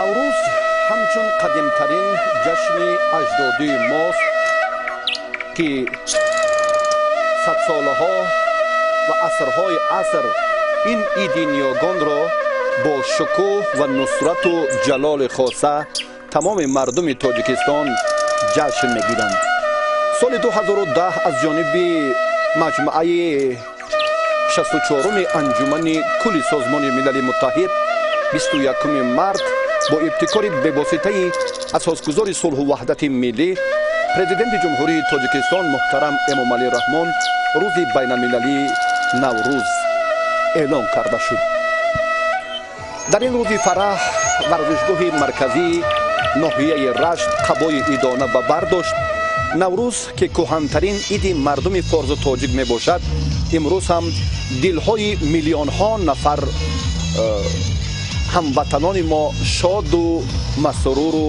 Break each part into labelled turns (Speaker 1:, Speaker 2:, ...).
Speaker 1: Наврӯз ҳамчун қадимтарин ҷашни аҷдодии мост, ки садсолаҳо ва асрҳои аср ин иди ниёгонро бо шукӯҳ ва нусрату ҷалоли хоса тамоми мардуми Тоҷикистон ҷашн мегиранд. Соли 2010 аз ҷониби маҷмӯаи 64-уми Анҷумани кулли Созмони Милали Муттаҳид 21 март бо ибтикори бевоситаи асосгузори сулҳу ваҳдати миллӣ, Президенти Ҷумҳурии Тоҷикистон муҳтарам Эмомалӣ Раҳмон рӯзи байналмилалии Наврӯз эълон карда шуд. Дар ин рӯзи фараҳ варзишгоҳи марказии ноҳияи Рашт қабои идона ба бар дошт. Наврӯз, ки кӯҳантарин иди мардуми форзу тоҷик мебошад, имрӯз ҳам дилҳои миллионҳо нафар ҳамватанони мо шоду масруру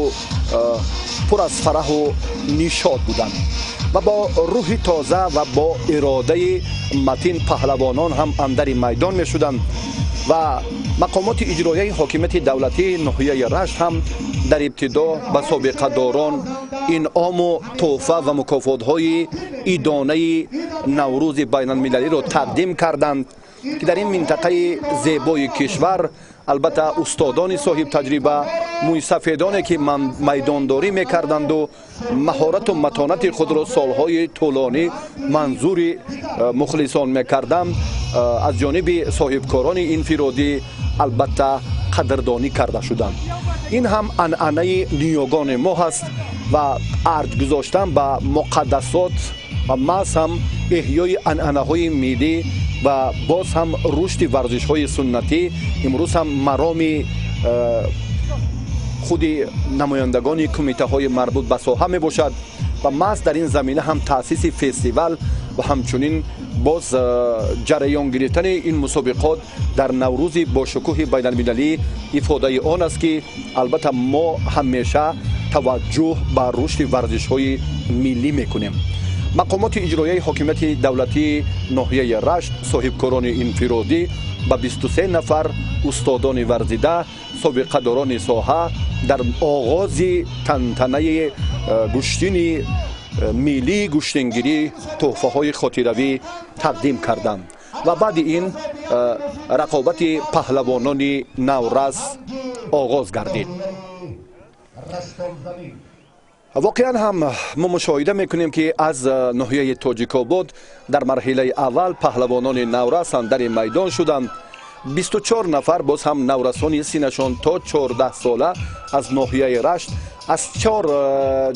Speaker 1: пур аз фараҳу нишод буданд ва бо рӯҳи тоза ва бо иродаи матин паҳлавонон ҳам андари майдон мешуданд ва мақомоти иҷроияи ҳокимияти давлатии ноҳияи Рашт ҳам дар ибтидо ба собиқадорон инъому тӯҳфа ва мукофотҳои идонаи Наврӯзи байналмилалиро тақдим карданд, ки дар ин минтақаи зебои кишвар албатта устодони соҳибтаҷриба, мӯйсафедоне ки майдондорӣ мекарданду маҳорату матонати худро солҳои тӯлонӣ манзури мухлисон мекарданд, аз ҷониби соҳибкорони инфиродӣ албатта қадрдонӣ карда шуданд. Ин ҳам анъанаи ниёгони мо ҳаст ва арҷ гузоштан ба муқаддасот ва маҳз ҳам эҳёи анъанаҳои миллӣ ва боз ҳам рушди варзишҳои суннатӣ имрӯз ҳам мароми худи намояндагони кумитаҳои марбут ба соҳа мебошад ва маҳз дар ин замина ҳам таъсиси фестивал ва ҳамчунин боз ҷараён гирифтани ин мусобиқот дар Наврӯзи бошукӯҳи байналмилалӣ ифодаи он аст, ки албатта мо ҳамеша таваҷҷӯҳ ба рушди варзишҳои миллӣ мекунем. Мақомоти иҷроияи ҳокимияти давлатии ноҳияи Рашт, соҳибкорони инфиродӣ ба 23 нафар устодони варзида, собиқадорони соҳа дар оғози тантанаи гӯштини миллии гӯштингирӣ тӯҳфаҳои хотиравӣ тақдим карданд ва баъди ин рақобати паҳлавонони наврас оғоз гардид. Воқеан ҳам мо мушоҳида мекунем, ки аз ноҳияи Тоҷикобод дар марҳилаи аввал паҳлавонони наврас андари майдон шуданд. 24 нафар боз ҳам наврасони синашон то 14 сола аз ноҳияи Рашт аз чор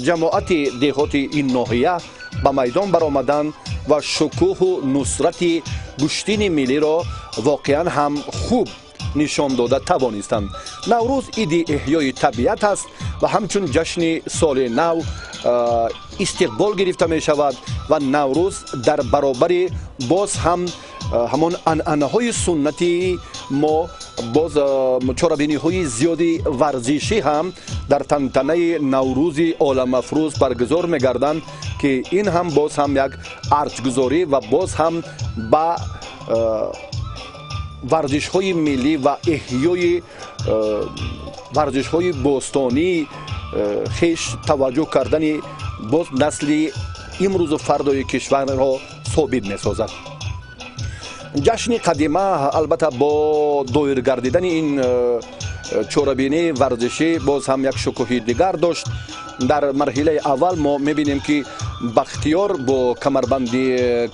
Speaker 1: ҷамоати деҳоти ин ноҳия ба майдон баромаданд ва шукӯҳу нусрати гӯштини миллиро воқеан ҳам хуб нишон дода тавонистанд. Наврӯз иди эҳёи табиат аст ва ҳамчун ҷашни соли нав истиқбол гирифта мешавад ва Наврӯз дар баробари боз ҳам ҳамон анъанаҳои суннатии мо боз чорабиниҳои зиёди варзишӣ ҳам дар тантанаи Наврӯзи оламафрӯз баргузор мегарданд, ки ин ҳам боз ҳам як арҷгузорӣ ва боз ҳам ба варзишҳои миллӣ ва эҳёи варзишҳои бостонии хеш таваҷҷӯҳ кардани боз насли имрӯзу фардои кишварро собит месозад. Ҷашни қадима албатта бо доир гардидани ин чорабинии варзишӣ боз ҳам як шукӯҳи дигар дошт. Дар марҳилаи аввал мо мебинем, ки Бахтиёр бо камарбанди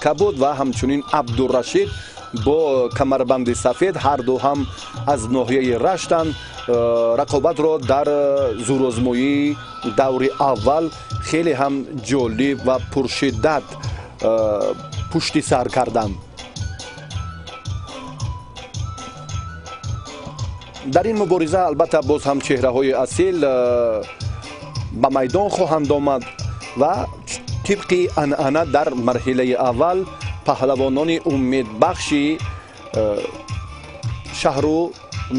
Speaker 1: кабуд ва ҳамчунин Абдурашид бо камарбанди сафед, ҳарду ҳам аз ноҳияи Раштанд, рақобатро дар зӯрозмоии даври аввал хеле ҳам ҷолиб ва пуршиддат пушти сар карданд. Дар ин мубориза албатта боз ҳам чеҳраҳои асил ба майдон хоҳанд омад ва тибқи анъана дар марҳилаи аввал паҳлавонони умедбахши шаҳру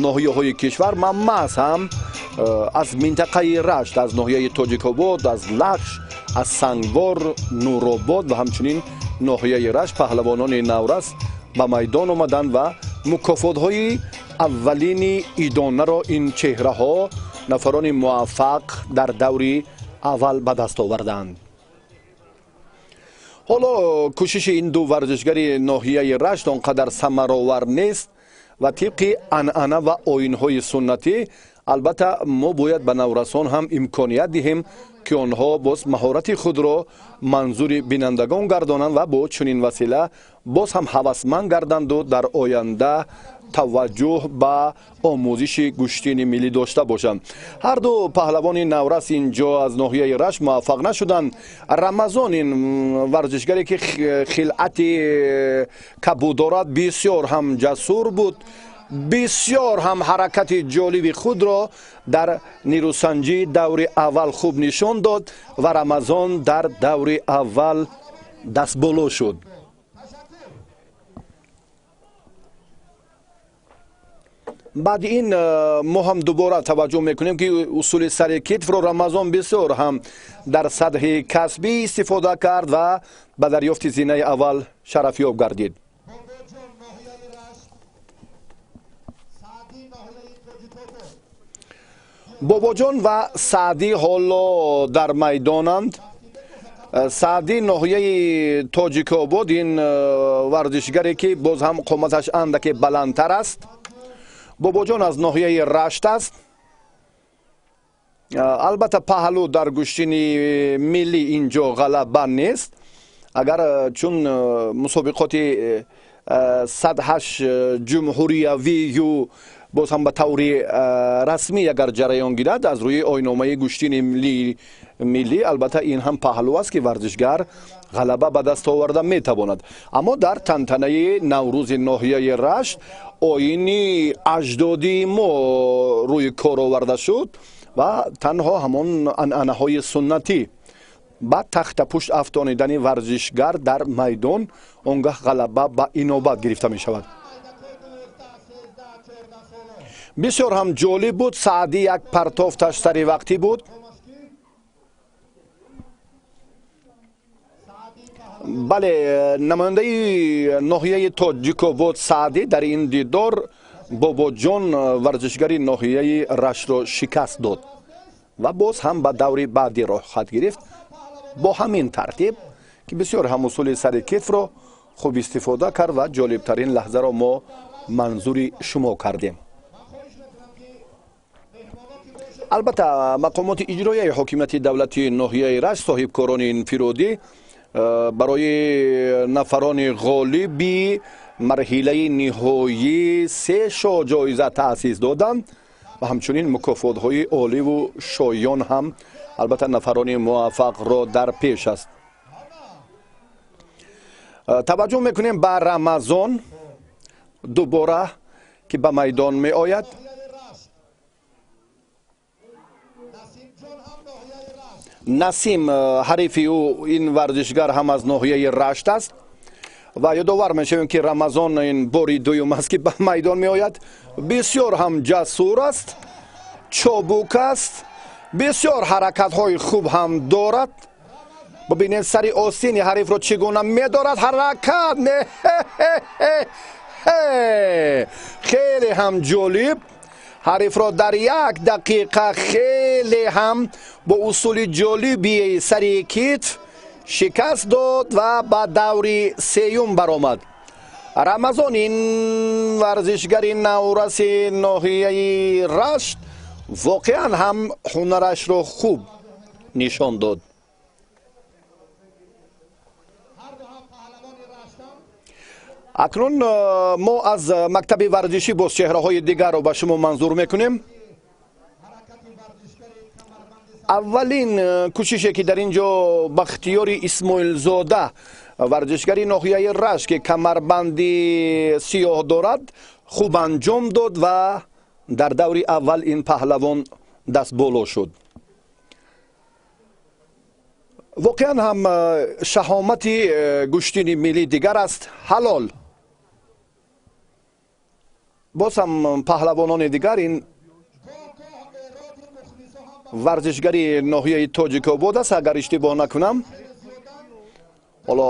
Speaker 1: ноҳияҳои кишвар маҳз ҳам аз минтақаи Рашт, аз ноҳияи Тоҷикобод, аз Лахш, аз Сангвор, Нуробод ва ҳамчунин ноҳияи Рашт паҳлавонони наврас ба майдон омаданд ва мукофотҳои аввалини идонаро ин чеҳраҳо Нафарони муваффақ дар даври аввал ба даст оварданд. Ҳоло кӯшиши ин ду варзишгари ноҳияи Рашт он қадар самаровар нест ва тибқи анъана ва оинҳои суннатӣ албатта мо бояд ба наврасон ҳам имконият диҳем, ки онҳо боз маҳорати худро манзури бинандагон гардонанд ва бо чунин васила боз ҳам ҳавасманд гарданду дар оянда таваҷҷӯҳ ба омӯзиши гӯштини миллӣ дошта бошанд. Ҳар ду паҳлавони наврас ин ҷо аз ноҳияи Рашт муваффақ нашуданд. Рамазон ин варзишгаре, ки хилъати кабуд дорад, бисёр ҳам ҷасур буд, бисёр ҳам ҳаракати ҷолиби худро дар нерӯсанҷии даври аввал хуб нишон дод ва Рамазон дар даври аввал дастболо шуд. Баъди ин мо ҳам дубора таваҷҷӯҳ мекунем, ки усули сари китфро Рамазон бисёр ҳам дар сатҳи касбӣ истифода кард ва ба дарёфти зинаи аввал шарафёб гардид. Бобоҷон ва Саъдӣ ҳоло дар майдонанд. Саъдӣ ноҳияи Тоҷикобод, ин варзишгаре, ки боз ҳам қоматаш андаке баландтар аст. Бобоҷон аз ноҳияи Рашт аст. Албатта паҳлӯ дар гӯштини миллӣ ин ҷо ғалаба нест. Агар чун мусобиқоти садҳаш ҷумҳуриявию боз ҳам ба таври расмӣ агар ҷараён гирад аз рӯи ойномаи гӯштини миллӣ, албатта ин ҳам паҳлӯ аст, ки варзишгар ғалаба ба даст оварда метавонад. Аммо дар тантанаи Наврӯзи ноҳияи Рашт оини аҷдодии мо рӯи кор оварда шуд ва танҳо ҳамон анъанаҳои суннатӣ ба тахтапушт афтонидани варзишгар дар майдон, он гаҳ ғалаба ба инобат гирифта мешавад. Бисёр ҳам ҷолиб буд. Саъдӣ як партофташ сари вақтӣ буд. Бале, намояндаи ноҳияи Тоҷикобод Саъдӣ дар ин дидор Бобоҷон варзишгари ноҳияи Раштро шикаст дод ва боз ҳам ба даври баъдӣ роҳхат гирифт. Бо ҳамин тартиб, ки бисёр ҳам усули сари китфро хуб истифода кард ва ҷолибтарин лаҳзаро мо манзури шумо кардем. Албатта мақомоти иҷроияи ҳокимияти давлатии ноҳияи Рашт, соҳибкорони инфиродӣ барои нафарони ғолиби марҳилаи ниҳоӣ се шо ҷоиза таъсис доданд ва ҳамчунин мукофотҳои оливу шоён ҳам албатта нафарони муваффақро дар пеш аст. Таваҷҷӯҳ мекунем ба Рамазон дубора, ки ба майдон меояд. Насим ҳарифи ӯ ин варзишгар ҳам аз ноҳияи Рашт аст ва ёдовар мешавем, ки Рамазон ин бори дуюм аст, ки ба майдон меояд. Бисёр ҳам ҷасур аст, чобук аст, бисёр ҳаракатҳои хуб ҳам дорад. Бибинед сари остини ҳарифро чӣ гуна медорад. Ҳаракат хеле ҳам ҷолиб. Ҳарифро дар як дақиқа хеле ҳам бо усули ҷолиби сари китф шикаст дод ва ба даври сеюм баромад. Рамазон ин варзишгари навраси ноҳияи Рашт воқеан ҳам ҳунарашро хуб нишон дод. Акнун мо аз мактаби варзишӣ боз чеҳраҳои дигарро ба шумо манзур мекунем. Аввалин кӯшише, ки дар ин ҷо Бахтиёри Исмоилзода, варзишгари ноҳияи Рашт, ки камарбанди сиёҳ дорад, хуб анҷом дод ва дар даври аввал ин паҳлавон дастболо шуд. Воқеан ҳам шаҳомати гӯштини миллӣ дигар аст. Ҳалол боз ҳам паҳлавонони дигар ин варзишгари ноҳияи Тоҷикобод аст, агар иштибоҳ накунам. Ҳоло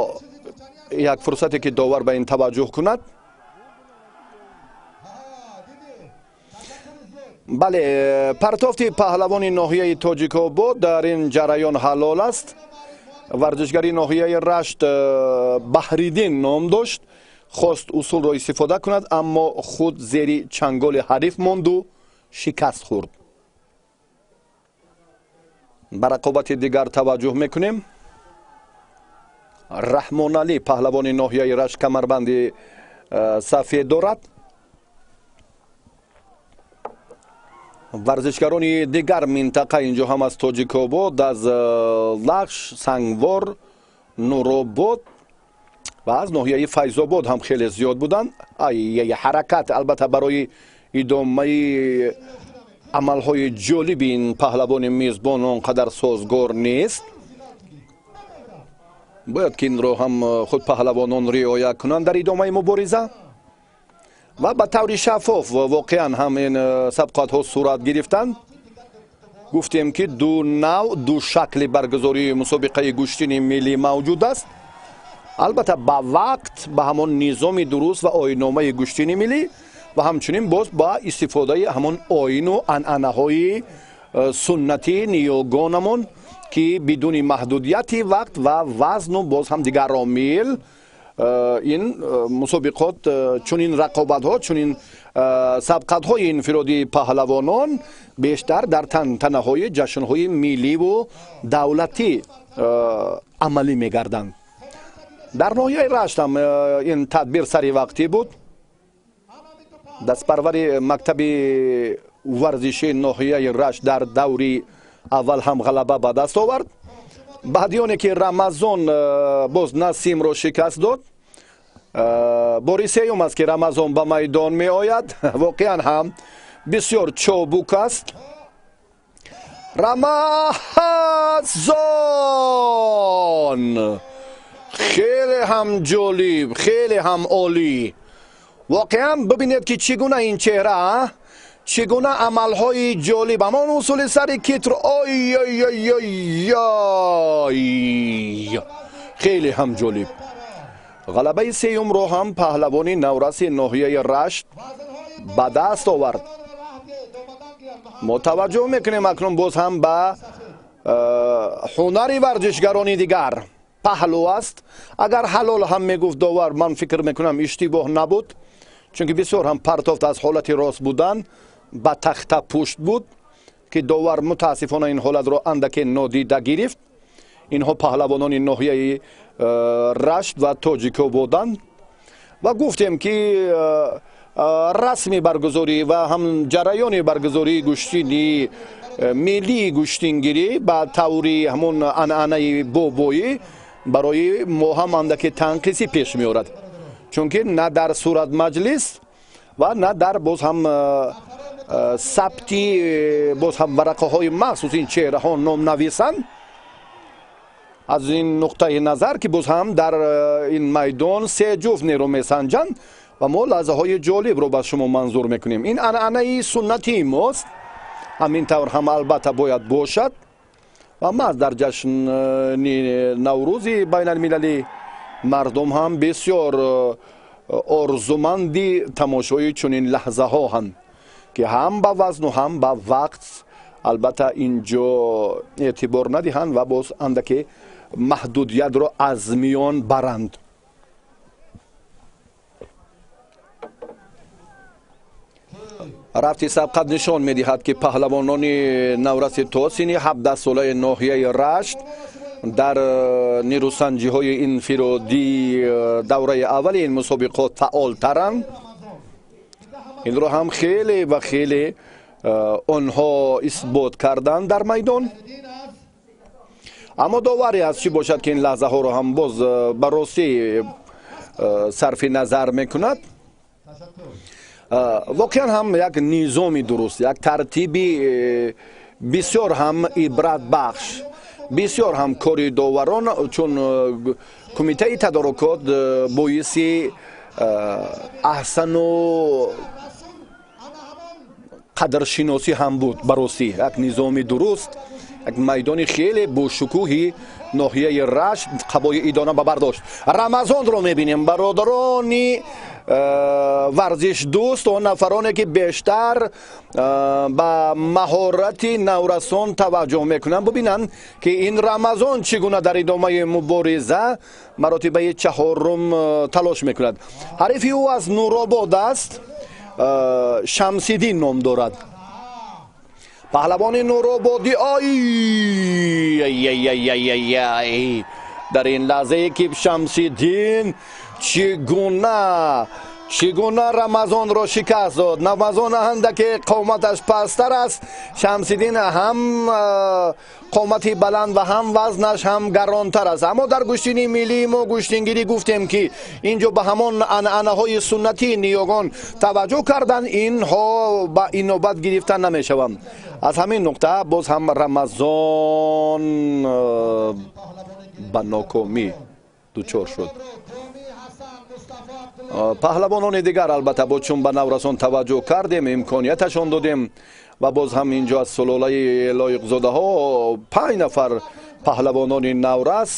Speaker 1: як фурсате, ки довар ба ин таваҷҷӯҳ кунад. Бале, партофти паҳлавони ноҳияи Тоҷикобод дар ин ҷараён ҳалол аст. Варзишгари ноҳияи Рашт Баҳриддин ном дошт, хост усулро истифода кунад, аммо худ зери чанголи ҳариф монду шикаст хӯрд. Ба рақобати дигар таваҷҷӯҳ мекунем. Раҳмоналӣ, паҳлавони ноҳияи Рашт, камарбанди сафед дорад. Варзишгарони дигар минтақа инҷо ҳам аз Тоҷикобод, аз Лахш, Сангвор, Нуробод ва аз ноҳияи Файзобод ҳам хеле зиёд буданд. Ҳаракат албатта барои идомаи амалҳои ҷолиби ин паҳлавони мизбон он қадар созгор нест. Бояд ки инро ҳам худ паҳлавонон риоя кунанд дар идомаи мубориза ва ба таври шаффоф воқеан ҳам ин сабқатҳо сурат гирифтанд. Гуфтем, ки ду нав, ду шакли баргузории мусобиқаи гӯштини миллӣ мавҷуд аст. Албатта, ба вақт, ба ҳамон низоми дуруст ва оинномаи гӯштини миллӣ ва ҳамчунин боз ба истифодаи ҳамон оину анъанаҳои суннатии ниёгонамон, ки бидуни маҳдудияти вақт ва вазну боз ҳам дигар омил ин мусобиқот, чунин рақобатҳо, чунин сабқатҳои инфиродии паҳлавонон бештар дар тантанаҳои ҷашнҳои милливу давлатӣ амалӣ мегарданд. Дар ноҳияи Рашт ҳам ин тадбир сари вақтӣ буд. Дастпарвари мактаби варзишии ноҳияи Рашт дар даври аввал ҳам ғалаба ба даст овард. Баъди оне ки Рамазон боз Насимро шикаст дод, бори сеюм аст, ки Рамазон ба майдон меояд. Воқеан ҳам бисёр чобук аст. Рамазон хеле ҳам ҷолиб, хеле ҳам олӣ. Воқеан бибинед, ки чӣ гуна ин чеҳра, чӣ гуна амалҳои ҷолиб, ҳамон усули сари китр. Ой-ой-ой-ой, хеле ҳам ҷолиб. Ғалабаи сеюмро ҳам паҳлавони навраси ноҳияи Рашт ба даст овард. Мо таваҷҷӯҳ мекунем акнун боз ҳам ба ҳунари варзишгарони дигар. Паҳлӯ аст. Агар ҳалол ҳам мегуфт довар, ман фикр мекунам, иштибоҳ набуд, чунки бисёр ҳам партофт аз ҳолати рост будан ба тахта пушт буд, ки довар мутаассифона ин ҳолатро андаке нодида гирифт. Инҳо паҳлавонони ноҳияи Рашт ва Тоҷикободанд ва гуфтем, ки расми баргузорӣ ва ҳам ҷараёни баргузории гӯштини миллии гӯштингирӣ ба таври ҳамон анъанаи бобоӣ барои мо ҳам андаке танқисӣ пеш меорад, чунки на дар сурат маҷлис ва на дар боз ҳам сабти боз ҳам варақаҳои махсус ин чеҳраҳо ном нависанд. Аз ин нуқтаи назар, ки боз ҳам дар ин майдон се ҷуфт нерӯ месанҷанд ва мо лаҳзаҳои ҷолибро ба шумо манзур мекунем. Ин анъанаи суннатии мост, ҳамин тавр ҳам албатта бояд бошад ва маҳз дар ҷашни Наврӯзи байналмилалӣ мардум ҳам бисёр орзуманди тамошои чунин лаҳзаҳоанд, ки ҳам ба вазну ҳам ба вақт албатта инҷо эътибор надиҳанд ва боз андаке маҳдудиятро аз миён баранд. Рафти сабқат нишон медиҳад, ки паҳлавонони навраси то синни 17-солаи ноҳияи Рашт дар нерӯсанҷиҳои инфиродии давраи аввали ин мусобиқот фаъолтаранд. Инро ҳам хеле ва хеле онҳо исбот карданд дар майдон. Аммо доваре аст, чӣ бошад, ки ин лаҳзаҳоро ҳам боз ба ростӣ сарфи назар мекунад. Воқеан ҳам як низоми дуруст, як тартиби бисёр ҳам ибратбахш, бисёр ҳам кори доварон, чун кумитаи тадорукот боиси аҳсану қадршиносӣ ҳам буд. Ба ростӣ, як низоми дуруст, як майдони хеле бошукӯҳи ноҳияи Рашт қабои идона ба бардошт. Рамазонро мебинем, бародарони. Варзишдӯст, он нафароне, ки бештар ба маҳорати наврасон таваҷҷӯҳ мекунанд, бубинанд, ки ин Рамазон чӣ гуна дар идомаи мубориза маротибаи чаҳорум талош мекунад. Ҳарифи ӯ аз Нуробод аст, Шамсиддин ном дорад. Паҳлавони Нурободӣ, ай, дар ин лаҳзае ки Шамсиддин чӣ гуна Рамазонро шикаст дод. Рамазон андаке қоматаш пасттар аст, Шамсиддин ҳам қомати баланд ва ҳам вазнаш ҳам гаронтар аст. Аммо дар гӯштини миллии мо гӯштингирӣ гуфтем, ки инҷо ба ҳамон анъанаҳои суннатии ниёгон таваҷҷӯҳ кардан, инҳо ба инобат гирифта намешаванд. Аз ҳамин нуқта боз ҳам Рамазон ба нокомӣ дучор шуд. Паҳлавонони дигар, албатта, бо чун ба наврасон таваҷҷӯҳ кардем, имконияташон додем ва боз ҳам инҷо аз сулолаи Лоиқзодаҳо 5 нафар паҳлавонони наврас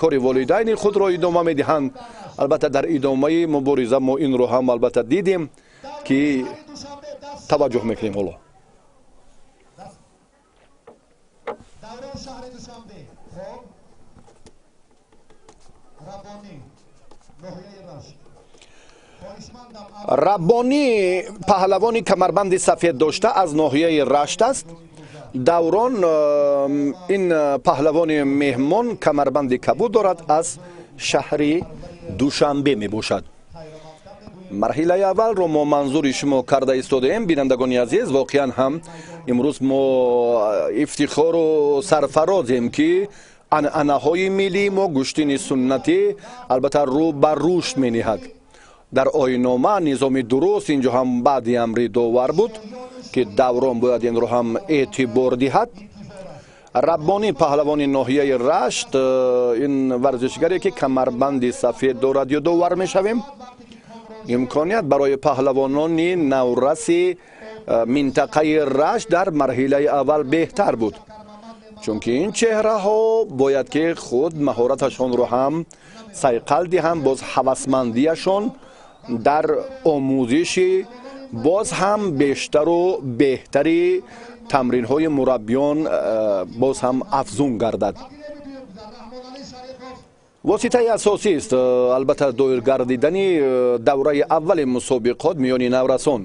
Speaker 1: кори волидайни худро идома медиҳанд. Албатта, дар идомаи мубориза мо инро ҳам албатта дидем, ки таваҷҷӯҳ мекунем ҳоло. Раббонӣ паҳлавони камарбанди сафед дошта аз ноҳияи Рашт аст. Даврон, ин паҳлавони меҳмон, камарбанди кабуд дорад, аз шаҳри Душанбе мебошад. Марҳилаи аввалро мо манзури шумо карда истодаем, бинандагони азиз. Воқеан ҳам имрӯз мо ифтихору сарфарозем, ки анъанаҳои миллии мо, гӯштини суннатӣ, албатта, рӯ ба рушд мениҳад. Дар оинома низоми дуруст инҷо ҳам баъди амри довар буд, ки Даврон бояд инро ҳам эътибор диҳад. Раббонӣ паҳлавони ноҳияи Рашт, ин варзишгаре, ки камарбанди сафед дорад, ёдовар мешавем. Имконият барои паҳлавонони навраси минтақаи Рашт дар марҳилаи аввал беҳтар буд, чунки ин чеҳраҳо бояд ки худ маҳораташонро ҳам сайқал диҳанд, боз ҳавасмандиашон дар омӯзиши боз ҳам бештару беҳтари тамринҳои мураббиён боз ҳам афзун гардад. Воситаи асосист, албатта, доир гардидани давраи аввали мусобиқот миёни наврасон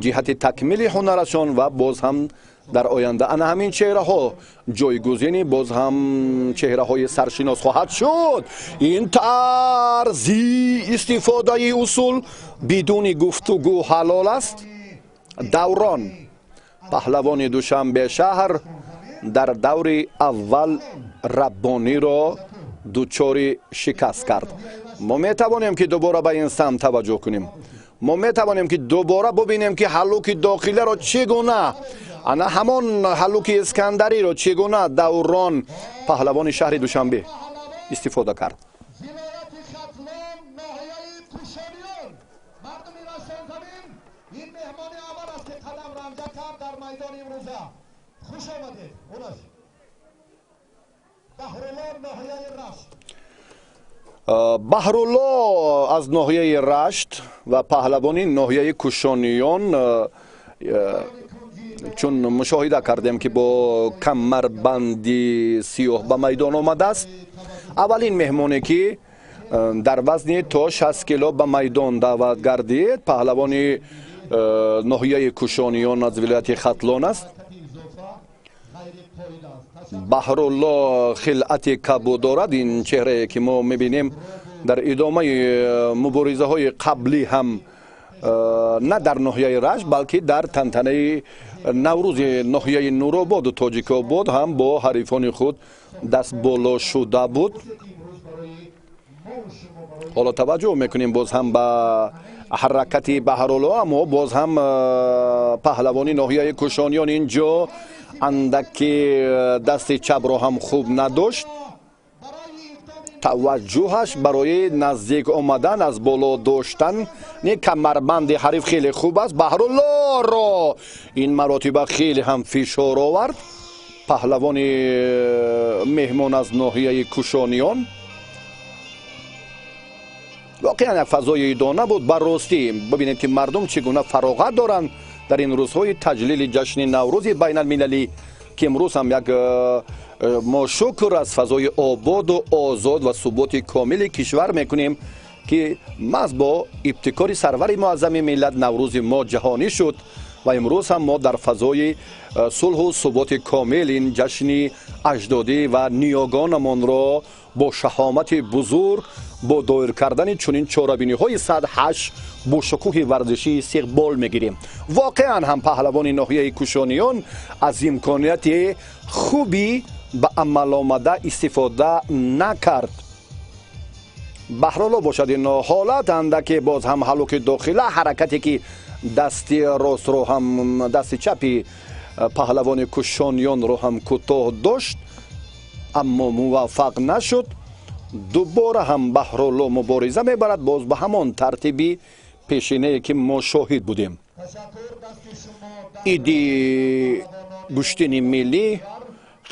Speaker 1: ҷиҳати такмили ҳунарашон ва боз ҳам дар оянда ана ҳамин чеҳраҳо ҷойгузини боз ҳам чеҳраҳои саршинос хоҳад шуд. Ин тарзи истифодаи усул бидуни гуфтугӯ ҳалол аст. Даврон паҳлавони Душанбе шаҳр дар даври аввал Раббониро дучори шикаст кард. Мо метавонем, ки дубора ба ин самт таваҷҷӯҳ кунем. Мо метавонем, ки дубора бубинем, ки ҳаллуки дохиларо чӣ гуна, ана ҳамон ҳаллуки Искандариро чӣ гуна Даврон паҳлавони шаҳри Душанбе истифода кард. Баҳрулло аз ноҳияи Рашт ва паҳлавони ноҳияи Кушониён, чун мушоҳида кардем, ки бо камарбанди сиёҳ ба майдон омадааст. Аввалин меҳмоне, ки дар вазни то 60 кило ба майдон даъват гардид, паҳлавони ноҳияи Кушониён аз вилояти Хатлон аст. Баҳрулло хилъати кабуд дорад. Ин чеҳрае, ки мо мебинем, дар идомаи муборизаҳои қаблӣ ҳам на дар ноҳияи Рашт, балки дар тантанаи Наврӯзи ноҳияи Нурободу Тоҷикобод ҳам бо ҳарифони худ дастболо шуда буд. Ҳоло таваҷҷӯҳ мекунем боз ҳам ба ҳаракати Баҳрулло, аммо боз ҳам паҳлавони ноҳияи Кушониён инҷо андаки дасти чапро ҳам хуб надошт. Таваҷҷӯҳаш барои наздик омадан аз боло доштан камарбанди ҳариф хеле хуб аст. Баҳруллоро ин маротиба хеле ҳам фишор овард паҳлавони меҳмон аз ноҳияи Кушониён. Воқеан як фазои идона буд. Ба ростӣ бибинед, ки мардум чӣ гуна фароғат доранд дар ин рӯзҳои таҷлили ҷашни Наврӯзи байналмилалӣ, ки имрӯз ҳам як мо шукр аз фазои ободу озод ва суботи комили кишвар мекунем, ки маҳз бо ибтикори сарвари муаззами миллат Наврӯзи мо ҷаҳонӣ шуд ва имрӯз ҳам мо дар фазои сулҳу суботи комил ин ҷашни аҷдодӣ ва ниёгонамонро бо шаҳомати бузург, бо доир кардани чунин чорабиниҳои садҳаш бо шукӯҳи варзишӣ истиқбол мегирем. Воқеан ҳам паҳлавони ноҳияи Кушониён аз имконияти хуби ба амал омада истифода накард. Баҳроло бошад, ин ҳолат андаке боз ҳам ҳалуки дохила, ҳаракате ки дасти ростро ҳам дасти чапи паҳлавони Кушониёнро ҳам кӯтоҳ дошт, аммо муваффақ нашуд. Дубора ҳам Баҳроло мубориза мебарад, боз ба ҳамон тартиби пешинае, ки мо шоҳид будем. Иди гӯштини миллӣ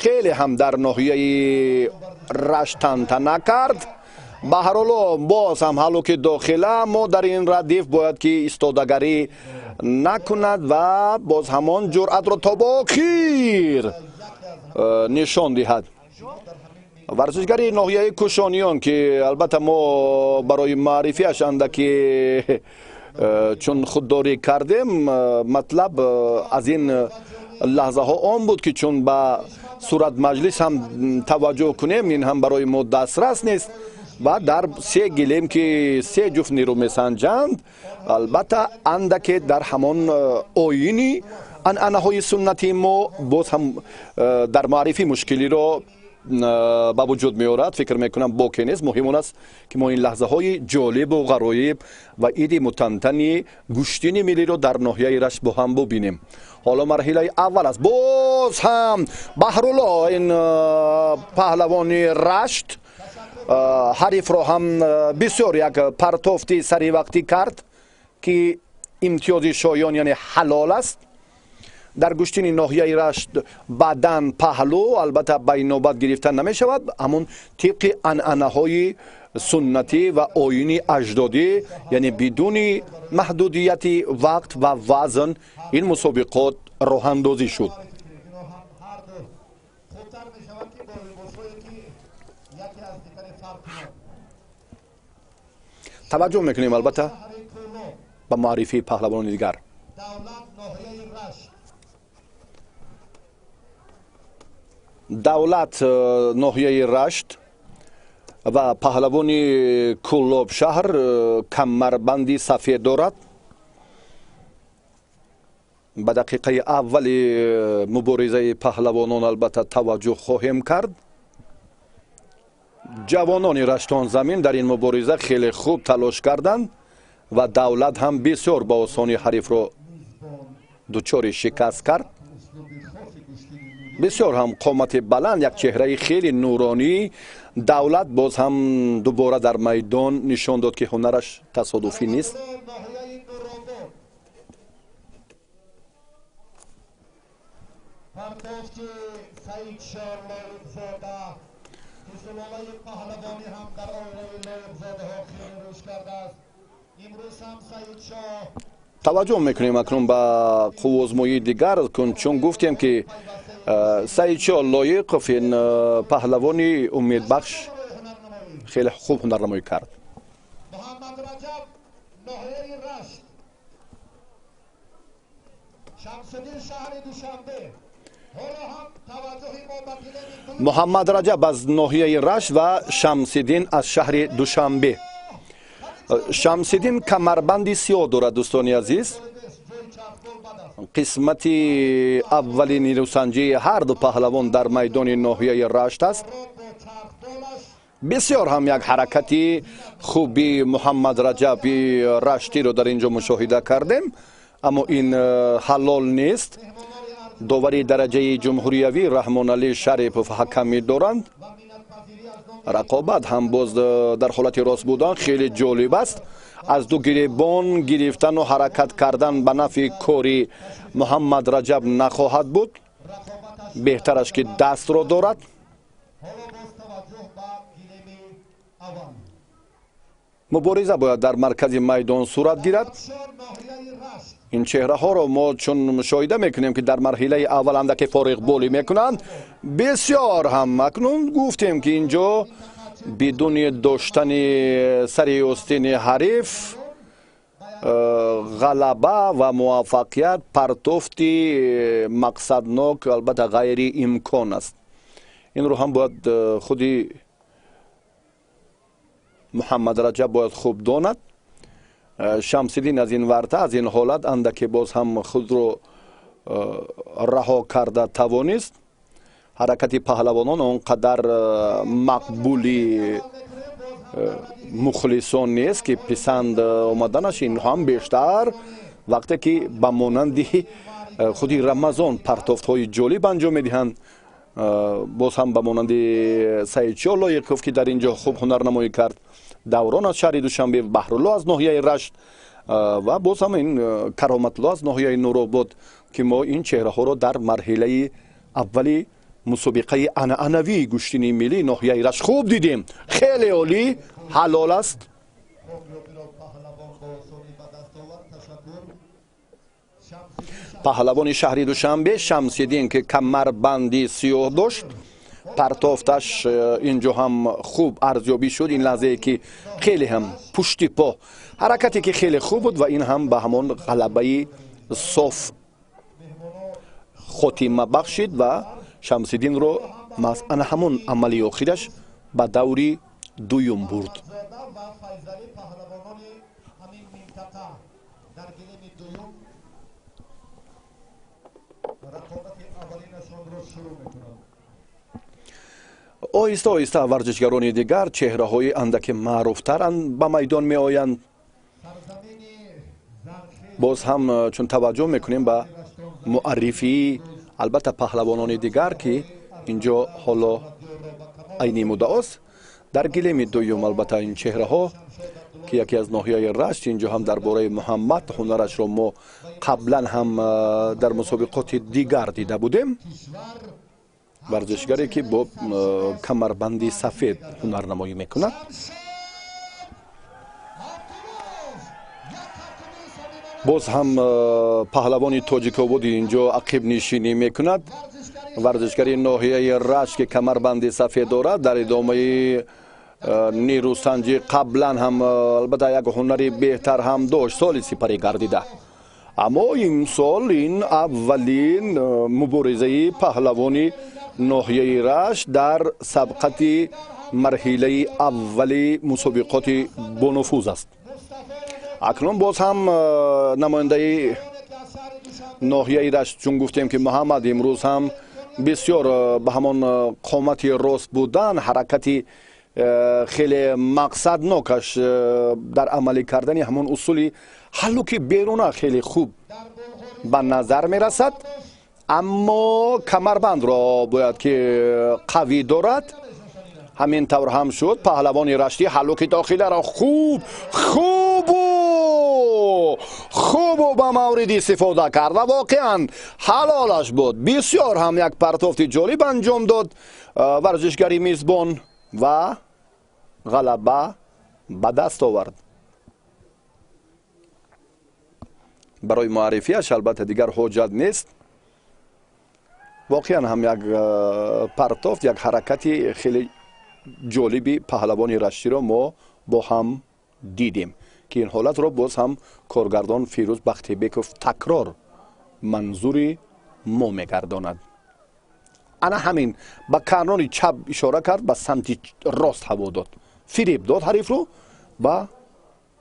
Speaker 1: хеле ҳам дар ноҳияи Рашт тантана кард. Баҳроло боз ҳам ҳалуки дохила, мо дар ин радиф бояд ки истодагарӣ накунад ва боз ҳамон ҷуръатро то ба охир нишон диҳад. Варзишгари ноҳияи Кушониён, ки албатта мо барои маърифиаш андаки чун худдорӣ кардем, матлаб аз ин лаҳзаҳо он буд, ки чун ба суратмаҷлис ҳам таваҷҷӯҳ кунем, ин ҳам барои мо дастрас нест ва дар се гилем, ки се ҷуфт нерӯ месанҷанд, албатта андаке дар ҳамон оини анъанаҳои суннатии мо боз ҳам дар маърифӣ мушкилиро ба вуҷуд меорад. Фикр мекунам, боке нест, муҳим он аст, ки мо ин лаҳзаҳои ҷолибу ғароиб ва иди мутантани гӯштини миллиро дар ноҳияи Рашт бо ҳам бубинем. Ҳоло марҳилаи аввал аст. Боз ҳам Баҳрулло, ин паҳлавони Рашт, ҳарифро ҳам бисёр як партофти саривақтӣ кард, ки имтиёзи шоён, яъне ҳалол аст. Дар гӯштини ноҳияи Рашт баъдан паҳлӯ албатта ба инобат гирифта намешавад, ҳамон тибқи анъанаҳои суннатӣ ва оини аҷдодӣ, яъне бидуни маҳдудияти вақт ва вазн ин мусобиқот роҳандозӣ шуд. Таваҷҷӯҳ мекунем албатта ба муаррифии паҳлавонони дигар. Давлат, ноҳияи Рашт, ва паҳлавони Кӯлоб шаҳр камарбанди сафед дорад. Ба дақиқаи аввали муборизаи паҳлавонон албатта таваҷҷӯҳ хоҳем кард. Ҷавонони раштонзамин дар ин мубориза хеле хуб талош карданд ва Давлат ҳам бисёр ба осонӣ ҳарифро дучори шикаст кард. Бисёр ҳам қомати баланд, як чеҳраи хеле нуронӣ. Давлат боз ҳам дубора дар майдон нишон дод, ки ҳунараш тасодуфӣ нест. Таваҷҷӯҳ мекунем акнун ба қуввозмоии дигар, чун гуфтем, ки Саидшоҳ Лоиқов, ин паҳлавони умедбахш, хеле хуб ҳунарнамоӣ кард. Муҳаммад Раҷаб аз ноҳияи Рашт ва Шамсиддин аз шаҳри Душанбе. Шамсиддин камарбанди сиёҳ дорад. Дӯстони азиз, қисмати аввали нерӯсанҷии ҳарду паҳлавон дар майдони ноҳияи Рашт аст. Бисёр ҳам як ҳаракати хуби Муҳаммад Раҷаби Раштиро дар ин ҷо мушоҳида кардем, аммо ин ҳалол нест. Довари дараҷаи ҷумҳуриявӣ Раҳмоналӣ Шарипов ҳакамӣ доранд. Рақобат ҳам боз дар ҳолати рост будан хеле ҷолиб аст. Аз ду гиребон гирифтану ҳаракат кардан ба нафъи кори Муҳаммад Раҷаб нахоҳад буд. Беҳтараш, ки дастро дорад. Мубориза бояд дар маркази майдон сурат гирад. Ин чеҳраҳоро мо чун мушоҳида мекунем, ки дар марҳилаи аввал андаке фориғболӣ мекунанд, бисёр ҳам акнун гуфтем, ки инҷо бидуни доштани сари остини ҳариф ғалаба ва муваффақият, партофти мақсаднок албатта ғайриимкон аст. Инро ҳам бояд худи Муҳаммад Раҷаб бояд хуб донад. Шамсиддин аз ин варта, аз ин ҳолат андаке боз ҳам худро раҳо карда тавонист. Ҳаракати паҳлавонон он қадар мақбули мухлисон нест, ки писанд омаданаш ин ҳам бештар вақте ки ба монанди худи Рамазон партофтҳои ҷолиб анҷом медиҳанд. Боз ҳам ба монанди Саидшо Лоиқов, ки дар ин ҷо хуб ҳунарнамоӣ кард, Даврон аз шаҳри Душанбе, Баҳрулло аз ноҳияи Рашт ва боз ҳам ин Кароматлло аз ноҳияи Нуробод, ки мо ин чеҳраҳоро дар марҳилаи аввали мусобиқаи анъанавии гӯштини миллии ноҳияи Рашт хуб дидем. Хеле олӣ, ҳалол аст. Паҳлавони шаҳри Душанбе Шамсиддин, ки камарбанди сиёҳ дошт, партофташ инҷо ҳам хуб арзёбӣ шуд. Ин лаҳзае ки хеле ҳам пушти по ҳаракате ки хеле хуб буд ва ин ҳам ба ҳамон ғалабаи соф хотима бахшид ва Шамсиддинро маҳз ана ҳамон амали охираш ба даври дуюм бурд. Оҳиста оҳиста варзишгарони дигар, чеҳраҳои андаке маъруфтар ба майдон меоянд. Боз ҳам чун таваҷҷӯҳ мекунем ба муаррифии албатта паҳлавонони дигар, ки инҷо ҳоло айни муддаост дар гилеми дуюм, албатта ин чеҳраҳо, ки яке аз ноҳияи Рашт, инҷо ҳам дар бораи Муҳаммад ҳунарашро мо қаблан ҳам дар мусобиқоти дигар дида будем. Варзишгаре ки бо камарбанди сафед ҳунарнамоӣ мекунад. Боз ҳам паҳлавони тоҷикободи инҷо ақибнишинӣ мекунад. Варзишгари ноҳияи Рашт, ки камарбанди сафед дорад, дар идомаи нерӯсанҷӣ қаблан ҳам албатта як ҳунари беҳтар ҳам дошт, соли сипарӣ гардида. Аммо имсол ин аввалин муборизаи паҳлавони ноҳияи Рашт дар сабқати марҳилаи аввали мусобиқоти бонуфуз аст. Акнун боз ҳам намояндаи ноҳияи Рашт, чун гуфтем, ки Муҳаммад имрӯз ҳам бисёр ба ҳамон қомати рост будан, ҳаракати хеле мақсаднокаш дар амалӣ кардани ҳамон усули ҳаллуки беруна хеле хуб ба назар мерасад, аммо камарбандро бояд ки қавӣ дорад. Ҳамин тавр ҳам шуд. Паҳлавони раштӣ ҳаллуки дохиларо хуб хубу ба маврид истифода кард ва воқеан ҳалолаш буд. Бисёр ҳам як партофти ҷолиб анҷом дод варзишгари мизбон ва ғалаба ба даст овард. Барои муаррифиаш албатта дигар ҳоҷат нест. Воқеан ҳам як партофт, як ҳаракати хеле ҷолиби паҳлавони раштиро мо бо ҳам дидем, ки ин ҳолатро боз ҳам коргардон Фирӯз Бахтибеков такрор манзури мо мегардонад. Ана ҳамин ба карнони чап ишора кард, ба самти рост ҳаво дод, фиреб дод ҳарифро ва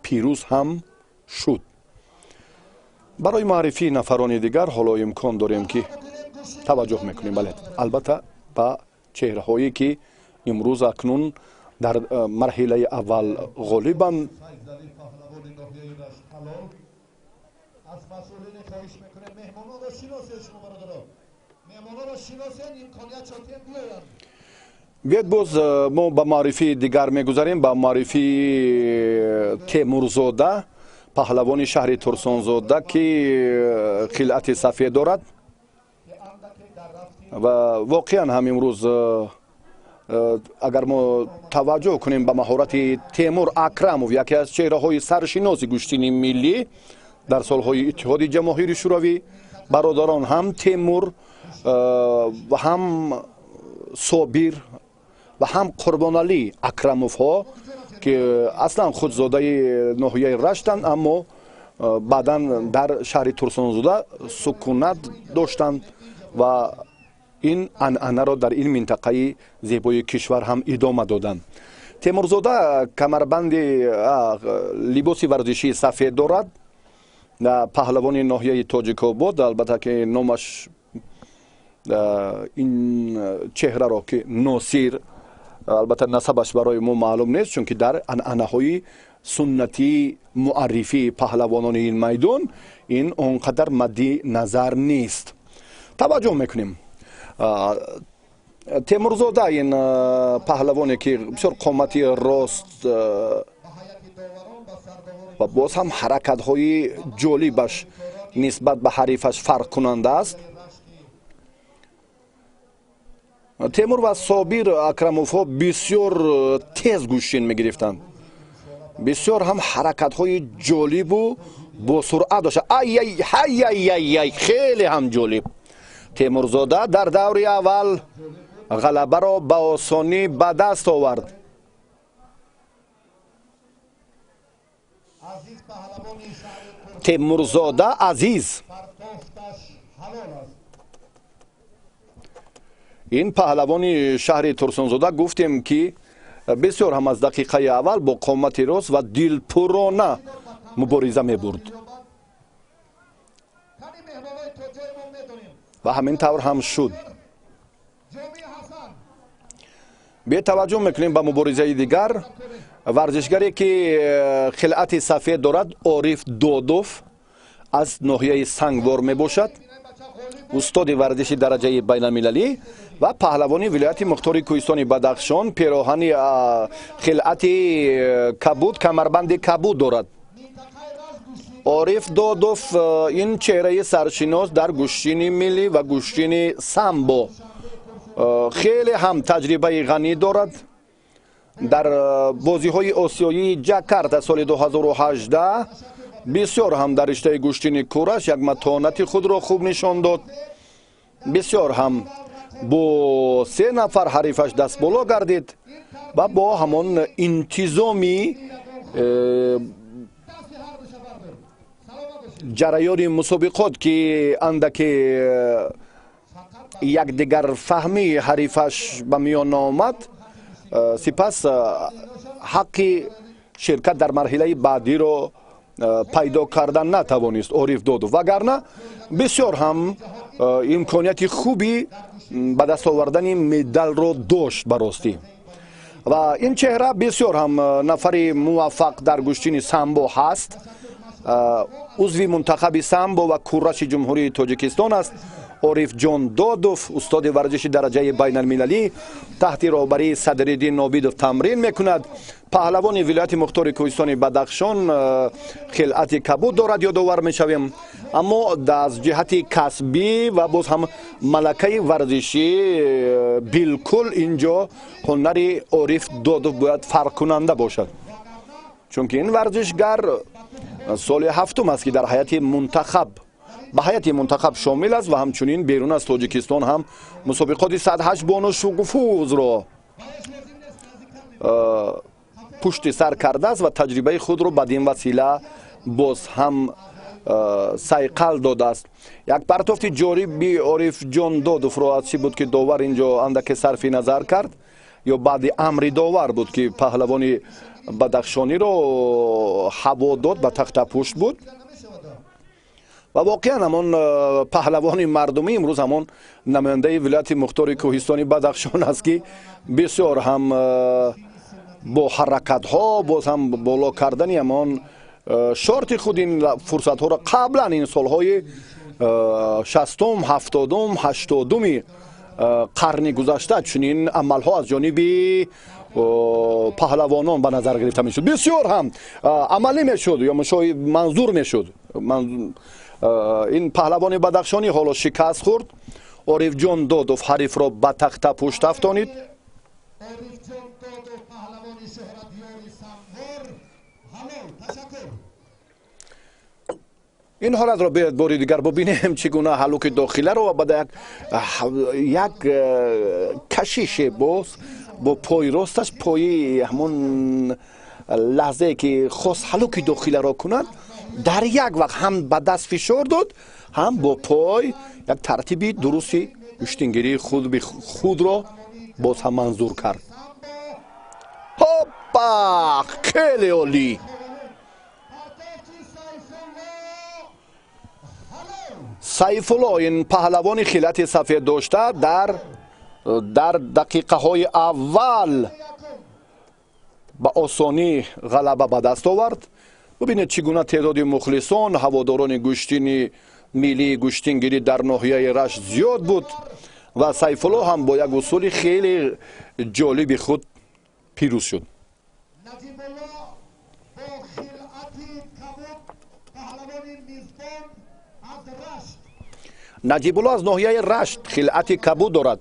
Speaker 1: пирӯз ҳам шуд. Барои муаррифии нафарони дигар ҳоло имкон дорем, ки таваҷҷӯҳ мекунем, бале, албатта ба чеҳраҳое, ки имрӯз акнун дар марҳилаи аввал ғолибанд. Биёед боз мо ба муаррифии дигар мегузарем, ба муаррифии Темурзода, паҳлавони шаҳри Турсунзода, ки хилъати сафед дорад ва воқеан ҳам имрӯз Агар мо таваҷҷӯҳ кунем ба маҳорати Темур Акрамов, яке аз чеҳраҳои саршиноси гӯштини миллӣ дар солҳои Иттиҳоди Ҷамоҳири Шӯравӣ, бародарон ҳам Темур ва ҳам Собир ва ҳам Қурбоналӣ Акрамовҳо, ки аслан худзодаи ноҳияи Раштанд, аммо баъдан дар шаҳри Турсунзода сукунат доштанд ва ин анъанаро дар ин минтақаи зебои кишвар ҳам идома доданд. Темурзода камарбанди либоси варзишии сафед дорад, паҳлавони ноҳияи Тоҷикобод, албатта ки номаш ин чеҳраро ки Носир, албатта насабаш барои мо маълум нест, чунки дар анъанаҳои суннатии муаррифии паҳлавонони ин майдон ин он қадар мадди назар нест. Таваҷҷӯҳ мекунем. Темурзода ин паҳлавоне ки бисёр қомати рост ва боз ҳам ҳаракатҳои ҷолибаш нисбат ба ҳарифаш фарқкунанда аст. Темур ва Собир Акрамовҳо бисёр тез гӯштин мегирифтанд, бисёр ҳам ҳаракатҳои ҷолибу босуръат дошта. Ай-ай-ай-ай-ай, хеле ҳам ҷолиб. Темурзода дар даври аввал ғалабаро ба осонӣ ба даст овард. Темурзода Азиз, ин паҳлавони шаҳри Турсунзода, гуфтем ки бисёр ҳам аз дақиқаи аввал бо қомати рост ва дилпурона мубориза мебурд ва ҳамин тавр ҳам шуд. Бетаваҷҷӯҳ мекунем ба муборизаи дигар. Варзишгаре ки хилъати сафед дорад, Ориф Додов аз ноҳияи Сангвор мебошад, устоди варзиши дараҷаи байналмилалӣ ва паҳлавони вилояти мухтори кӯҳистони Бадахшон, пероҳани хилъати кабуд, камарбанди кабуд дорад. Ориф Додов ин чеҳраи саршинос дар гӯштини миллӣ ва гӯштини самбо, хеле ҳам таҷрибаи ғанӣ дорад. Дар бозиҳои осиёии Ҷакарта соли 2018 бисёр ҳам дар риштаи гӯштини кураш як матонати худро хуб нишон дод. Бисёр ҳам бо 3 нафар ҳарифаш дастболо гардид ва бо ҳамон интизоми ҷараёни мусобиқот, ки андаке якдигарфаҳмии ҳарифаш ба миён омад, сипас ҳаққи ширкат дар марҳилаи баъдиро пайдо кардан натавонист Ориф Додов, вагарна бисёр ҳам имконияти хуби ба даст овардани медалро дошт ба ростӣ. Ва ин чеҳра бисёр ҳам нафари муваффақ дар гӯштини самбо ҳаст, узви мунтахаби самбо ва кураши Ҷумҳурии Тоҷикистон аст. Орифҷон Додов, устоди варзиши дараҷаи байналмилалӣ, таҳти роҳбарии Садриддин Нобидов тамрин мекунад. Паҳлавони вилояти мухтори кӯҳистони Бадахшон, хилъати кабуд дорад, ёдовар мешавем. Аммо аз ҷиҳати касбӣ ва боз ҳам малакаи варзишӣ билкул инҷо ҳунари Ориф Додов бояд фарқкунанда бошад, чунки ин варзишгар соли 7 аст, ки дар ҳайати мунтахаб ба ҳайати мунтахаб шомил аст ва ҳамчунин берун аз Тоҷикистон ҳам мусобиқоти 108 бону шукуфузро пушти сар кардааст ва таҷрибаи худро бад ин васила боз ҳам сайқал додааст. Як партофти ҷориби Орифҷон Додовро аз чӣ буд, ки довар инҷо андаке сарфи назар кард, ё баъди амри довар буд, ки паҳлавони бадахшониро ҳаво дод, ба тахтапушт буд. Ва воқеан ҳамон паҳлавони мардумӣ имрӯз ҳамон намояндаи вилояти мухтори кӯҳистони Бадахшон аст, ки бисёр ҳам бо ҳаракатҳо, боз ҳам боло кардани ҳамон шорти худ ин фурсатҳоро қаблан ин солҳои 60-ум, 70-ум, 80-уми қарни гузашта чунин амалҳо аз ҷониби паҳлавонон ба назар гирифта мешуд, бисёр ҳам амалӣ мешуд ё манзур мешуд. Ин паҳлавони бадахшонӣ ҳоло шикаст хӯрд. Орифҷон Додов ҳарифро ба тахта пушт афтонид.
Speaker 2: Орифҷон Додов, паҳлавони шӯҳратёри Самбор. Ҳалол, ташаккур.
Speaker 1: Ин ҳолатро биёед бори дигар бубинем, чӣ гуна ҳалуки дохиларо ва баъд як кашише боз бо пои росташ, пои ҳамон лаҳзае ки хост ҳалуки дохиларо кунад, дар як вақт ҳам ба даст фишор дод, ҳам бо пой як тартиби дурусти гӯштингирии худро боз ҳам манзур кард. Ҳоппа, хеле олӣ! Сайфулло, ин паҳлавони хилати сафед дошта, дар дақиқаҳои аввал ба осонӣ ғалаба ба даст овард. Бубинед, чӣ гуна теъдоди мухлисон, ҳаводорони гӯштини миллии гӯштингирӣ дар ноҳияи Рашт зиёд буд ва Сайфулло ҳам бо як усули хеле ҷолиби худ пирӯз шуд.
Speaker 2: Наҷибулло бо хилати кабуд, паҳлавони мизбон аз Рашт.
Speaker 1: Наҷибулло аз ноҳияи Рашт хилати кабуд дорад.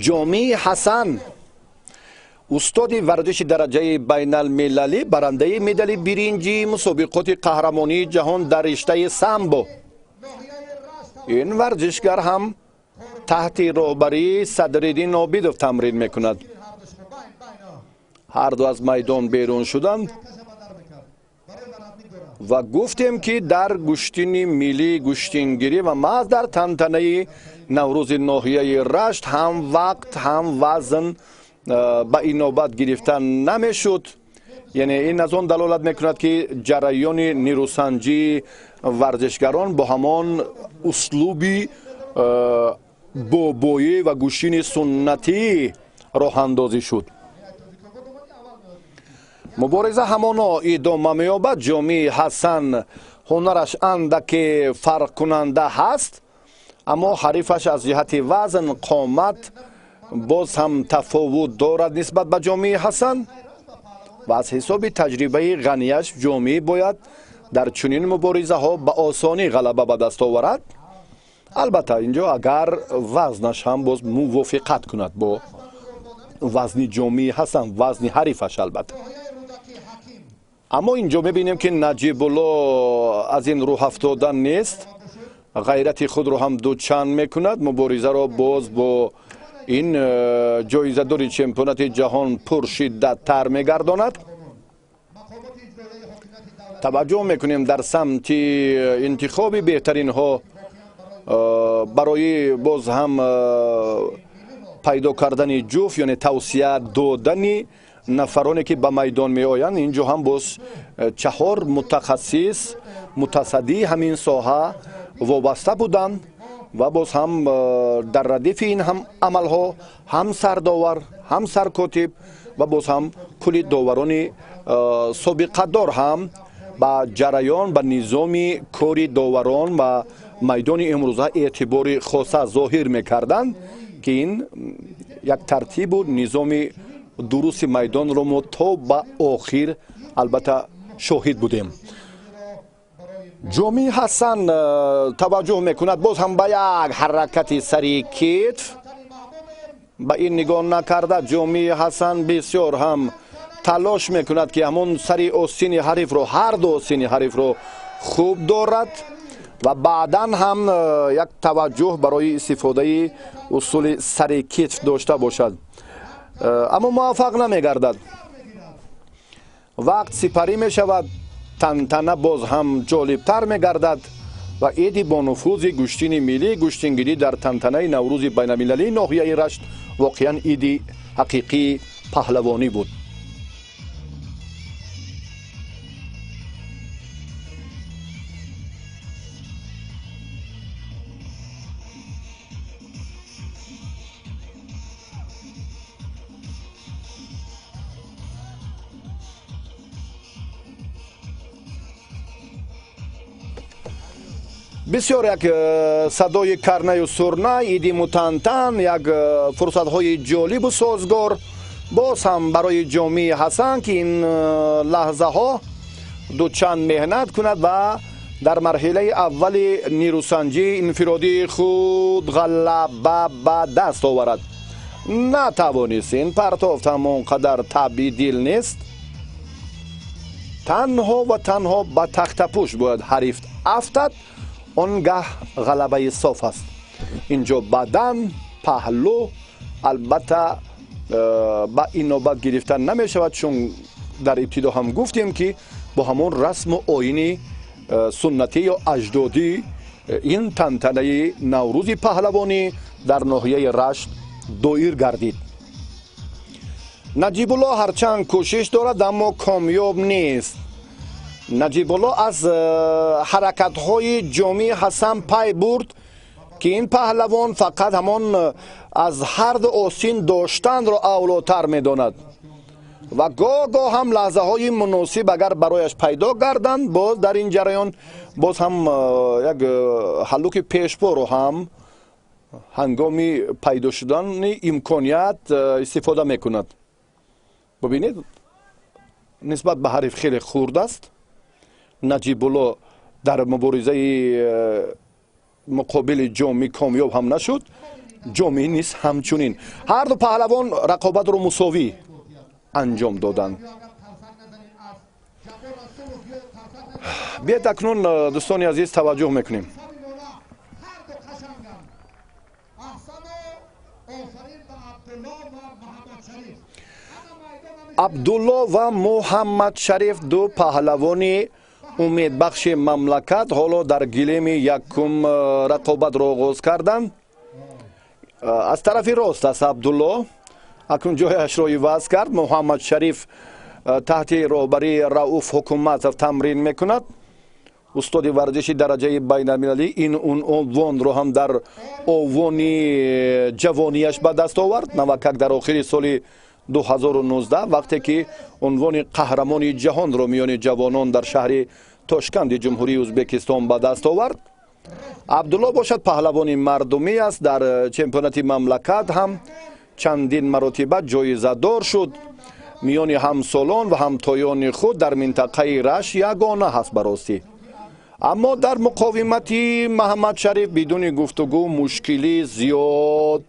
Speaker 1: Ҷомии Ҳасан, устоди варзиши дараҷаи байналмилалӣ, барандаи медали биринҷии мусобиқоти қаҳрамонии ҷаҳон дар риштаи самбо. Ин варзишгар ҳам таҳти роҳбарии Садриддин Обидов тамрин мекунад. Ҳарду аз майдон берун шуданд ва гуфтем, ки дар гӯштини миллии гӯштингирӣ ва маҳз дар тантанаи Наврӯзи ноҳияи Рашт ҳам вақт, ҳам вазн ба инобат гирифта намешуд. Яъне ин аз он далолат мекунад, ки ҷараёни нерӯсанҷии варзишгарон бо ҳамон услуби бобоӣ ва гӯштини суннатӣ роҳандозӣ шуд. Мубориза ҳамоно идома меёбад. Ҷомии Ҳасан ҳунараш андаке фарқкунанда ҳаст, аммо ҳарифаш аз ҷиҳати вазн, қомат боз ҳам тафовут дорад нисбат ба Ҷомии Ҳасан ва аз ҳисоби таҷрибаи ғанияш ҷомӣ бояд дар чунин муборизаҳо ба осонӣ ғалаба ба даст оварад. Албатта, инҷо агар вазнаш ҳам боз мувофиқат кунад бо вазни Ҷомии Ҳасан, вазни ҳарифаш албатта. Аммо инҷо мебинем, ки Наҷибулло аз ин рӯҳафтода нест, ғайрати худро ҳам дучанд мекунад, муборизаро боз бо ин ҷоизадори чемпионати ҷаҳон пуршиддаттар мегардонад. Таваҷҷӯҳ мекунем, дар самти интихоби беҳтаринҳо барои боз ҳам пайдо кардани ҷуфт, яъне тавсия додани нафароне, ки ба майдон меоянд, инҷо ҳам боз чаҳор мутахассис, мутасаддии ҳамин соҳа вобаста буданд ва боз ҳам дар радифи ин ҳам амалҳо ҳам сардовар, ҳам саркотиб ва боз ҳам кулли доварони собиқадор ҳам ба ҷараён, ба низоми кори доварон ва майдони имрӯза эътибори хоса зоҳир мекарданд, ки ин як тартибу низоми дурусти майдонро мо то ба охир албатта шоҳид будем. Ҷомии Ҳасан таваҷҷӯҳ мекунад боз ҳам ба як ҳаракати сари китф. Ба ин нигоҳ накарда, Ҷомии Ҳасан бисёр ҳам талош мекунад, ки ҳамон сари остини ҳарифро, ҳар ду остини ҳарифро хуб дорад ва баъдан ҳам як таваҷҷӯҳ барои истифодаи усули сари китф дошта бошад, аммо муваффақ намегардад. Вақт сипарӣ мешавад, тантана боз ҳам ҷолибтар мегардад ва иди бонуфузи гӯштини миллии гӯштингирӣ дар тантанаи Наврӯзи байналмилалии ноҳияи Рашт воқеан иди ҳақиқии паҳлавонӣ буд. Бисёр як садои карнаю сурна, иди мутантан, як фурсатҳои ҷолибу созгор боз ҳам барои Ҷомии Ҳасан, ки ин лаҳзаҳо дучанд меҳнат кунад ва дар марҳилаи аввали нерӯсанҷии инфиродии худ ғалаба ба даст оварад. Натавонист. Ин партофт ҳам он қадар табъи дил нест. Танҳо ва танҳо ба тахтапӯш бояд ҳариф афтад, он гаҳ ғалабаи соф аст. Инҷо бадан, паҳлӯ албатта ба инобат гирифта намешавад, чун дар ибтидо ҳам гуфтем, ки бо ҳамон расму оини суннатӣ ё аҷдодӣ ин тантанаи Наврӯзи паҳлавонӣ дар ноҳияи Рашт доир гардид. Наҷибулло ҳарчанд кӯшиш дорад, аммо комёб нест. Наҷибулло аз ҳаракатҳои Ҷомии Ҳасан пай бурд, ки ин паҳлавон фақат ҳамон аз ҳарду осин доштанро авлотар медонад ва гоҳ-гоҳ ҳам лаҳзаҳои муносиб агар барояш пайдо гарданд, боз дар ин ҷараён боз ҳам як ҳаллуки пешпоро ҳам ҳангоми пайдо шудани имконият истифода мекунад. Бубинед, нисбат ба ҳариф хеле хурд аст. Наҷибулло дар муборизаи муқобили Ҷомӣ комёб ҳам нашуд, Ҷомӣ низ ҳамчунин. Ҳарду паҳлавон рақобатро мусовӣ анҷом доданд. Биед, акнун, дӯстони азиз, таваҷҷӯҳ мекунем. Абдулло ва Муҳаммадшариф, ду паҳлавони умедбахши мамлакат, ҳоло дар гилеми якум рақобатро оғоз карданд. Аз тарафи рост аст Абдулло, акнун ҷояшро иваз кард. Муҳаммадшариф таҳти роҳбарии Рауф Ҳукуматов тамрин мекунад, устоди варзиши дараҷаи байналмилалӣ. Ин унвонро ҳам дар овони ҷавонияш ба даст овард, навакак дар охири соли 2019, вақте ки унвони қаҳрамони ҷаҳонро миёни ҷавонон дар шаҳри Тошканди Ҷумҳурии Ӯзбекистон ба даст овард. Абдулло бошад, паҳлавони мардумӣ аст, дар чемпионати мамлакат ҳам чандин маротиба ҷоизадор шуд. Миёни ҳамсолон ва ҳамтоёни худ дар минтақаи Рашт ягона ҳаст ба ростӣ. Аммо дар муқовимати Маҳаммадшариф бидуни гуфтугӯ мушкилӣ зиёд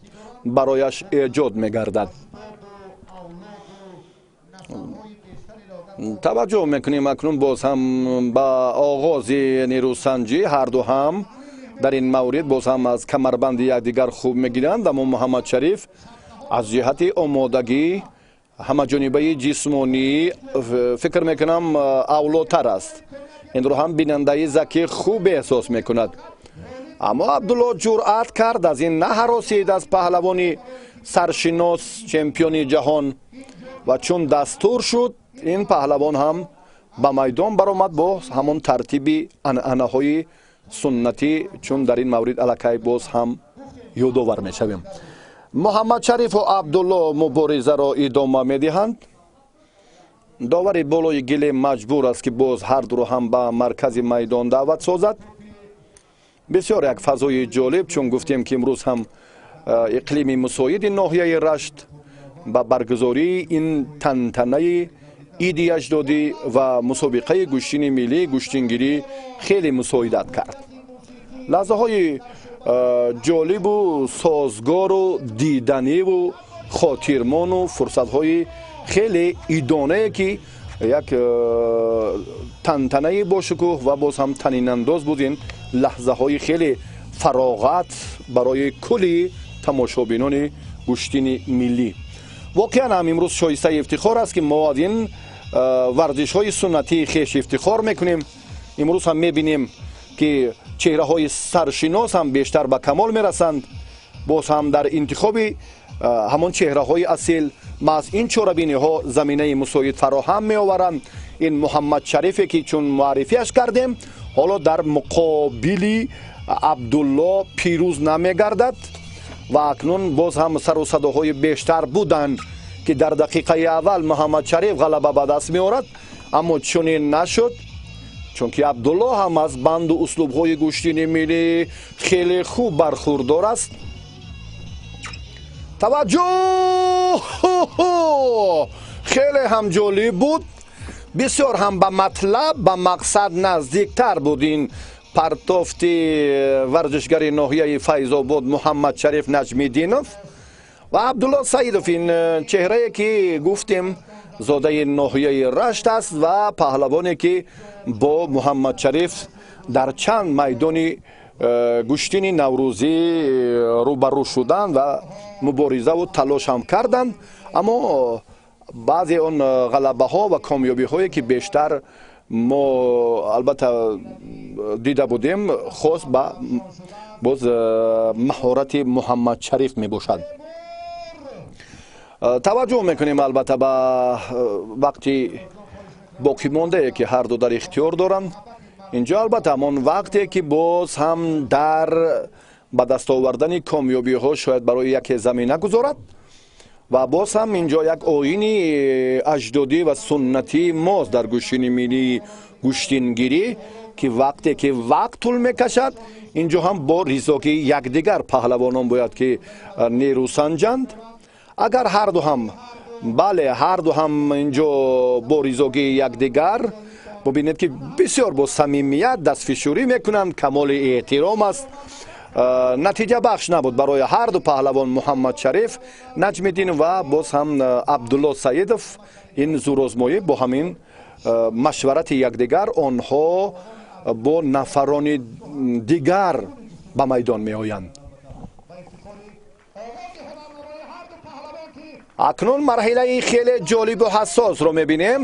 Speaker 1: барояш эҷод мегардад. Таваҷҷӯҳ мекунем акнун боз ҳам ба оғози нерӯсанҷӣ. Ҳарду ҳам дар ин маврид боз ҳам аз камарбанди якдигар хуб мегиранд, аммо Муҳаммадшариф аз ҷиҳати омодагӣ, ҳамаҷонибаи ҷисмонӣ, фикр мекунам, авлотар аст. Инро ҳам бинандаи закӣ хуб эҳсос мекунад. Аммо Абдулло ҷуръат кард, аз ин наҳаросид, аз паҳлавони саршинос, чемпиони ҷаҳон, ва чун дастур шуд, ин паҳлавон ҳам ба майдон баромад бо ҳамон тартиби анъанаҳои суннатӣ, чун дар ин маврид аллакай боз ҳам ёдовар мешавем. Муҳаммадшарифу Абдулло муборизаро идома медиҳанд. Довари болои гилем маҷбур аст, ки боз ҳардуро ҳам ба маркази майдон даъват созад. Бисёр як фазои ҷолиб, чун гуфтем, ки имрӯз ҳам иқлими мусоиди ноҳияи Рашт ба баргузории ин тантанаи иди аҷдодӣ ва мусобиқаи гӯштини миллӣ, гӯштингирӣ хеле мусоидат кард. Лаҳзаҳои ҷолибу созгору диданиву хотирмону фурсатҳои хеле идонае, ки як тантанаи бошукӯҳ ва боз ҳам танинандоз буд. Ин лаҳзаҳои хеле фароғат барои кулли тамошобинони гӯштини миллӣ. Воқеан ҳам имрӯз шоистаи ифтихор аст, ки мо аз ин варзишҳои суннатии хеш ифтихор мекунем. Имрӯз ҳам мебинем, ки чеҳраҳои саршинос ҳам бештар ба камол мерасанд. Боз ҳам дар интихоби ҳамон чеҳраҳои асил маҳз ин чорабиниҳо заминаи мусоид фароҳам меоваранд. Ин Муҳаммадшарифе, ки чун муаррифиаш кардем, ҳоло дар муқобили Абдулло пирӯз намегардад ва акнун боз ҳам сару садоҳои бештар буданд, ки дар дақиқаи аввал Муҳаммадшариф ғалаба ба даст меорад, аммо чунин нашуд, чунки Абдулло ҳам аз банду услубҳои гӯштини миллӣ хеле хуб бархурдор аст. Таваҷҷӯҳ, хеле ҳам ҷолиб буд, бисёр ҳам ба матлаб, ба мақсад наздиктар буд ин партофти варзишгари ноҳияи Файзобод Муҳаммадшариф Наҷмиддинов. Ва Абдулло Саидов, ин чеҳрае ки гуфтем, зодаи ноҳияи Рашт аст ва паҳлавоне ки бо Муҳаммадшариф дар чанд майдони гӯштини наврӯзӣ рӯбарӯ шуданд ва муборизаву талош ҳам карданд, аммо баъзе он ғалабаҳо ва комёбиҳое ки бештар мо албатта дида будем, хос ба боз маҳорати Муҳаммадшариф мебошад. Таваҷҷӯҳ мекунем албатта ба вақти боқимондае ки ҳарду дар ихтиёр доранд. Инҷо албатта ҳамон вақте ки боз ҳам дар ба даст овардани комёбиҳо шояд барои яке замина гузорад ва боз ҳам инҷо як оини аҷдодӣ ва суннатии мост дар гӯштини миллии гӯштингирӣ, ки вақте ки вақт тӯл мекашад, инҷо ҳам бо ризогии якдигар паҳлавонон бояд ки нерӯ санҷанд. Агар ҳарду ҳам, бале, ҳарду ҳам инҷо бо ризогии якдигар, бубинед ки бисёр бо самимият дастфишурӣ мекунанд, камоли эҳтиром аст. Натиҷабахш набуд барои ҳарду паҳлавон Муҳаммадшариф Наҷмиддин ва боз ҳам Абдулло Саидов. Ин зӯрозмоӣ бо ҳамин машварати якдигар онҳо бо нафарони дигар ба майдон меоянд. Акнун марҳилаи хеле ҷолибу ҳассосро мебинем.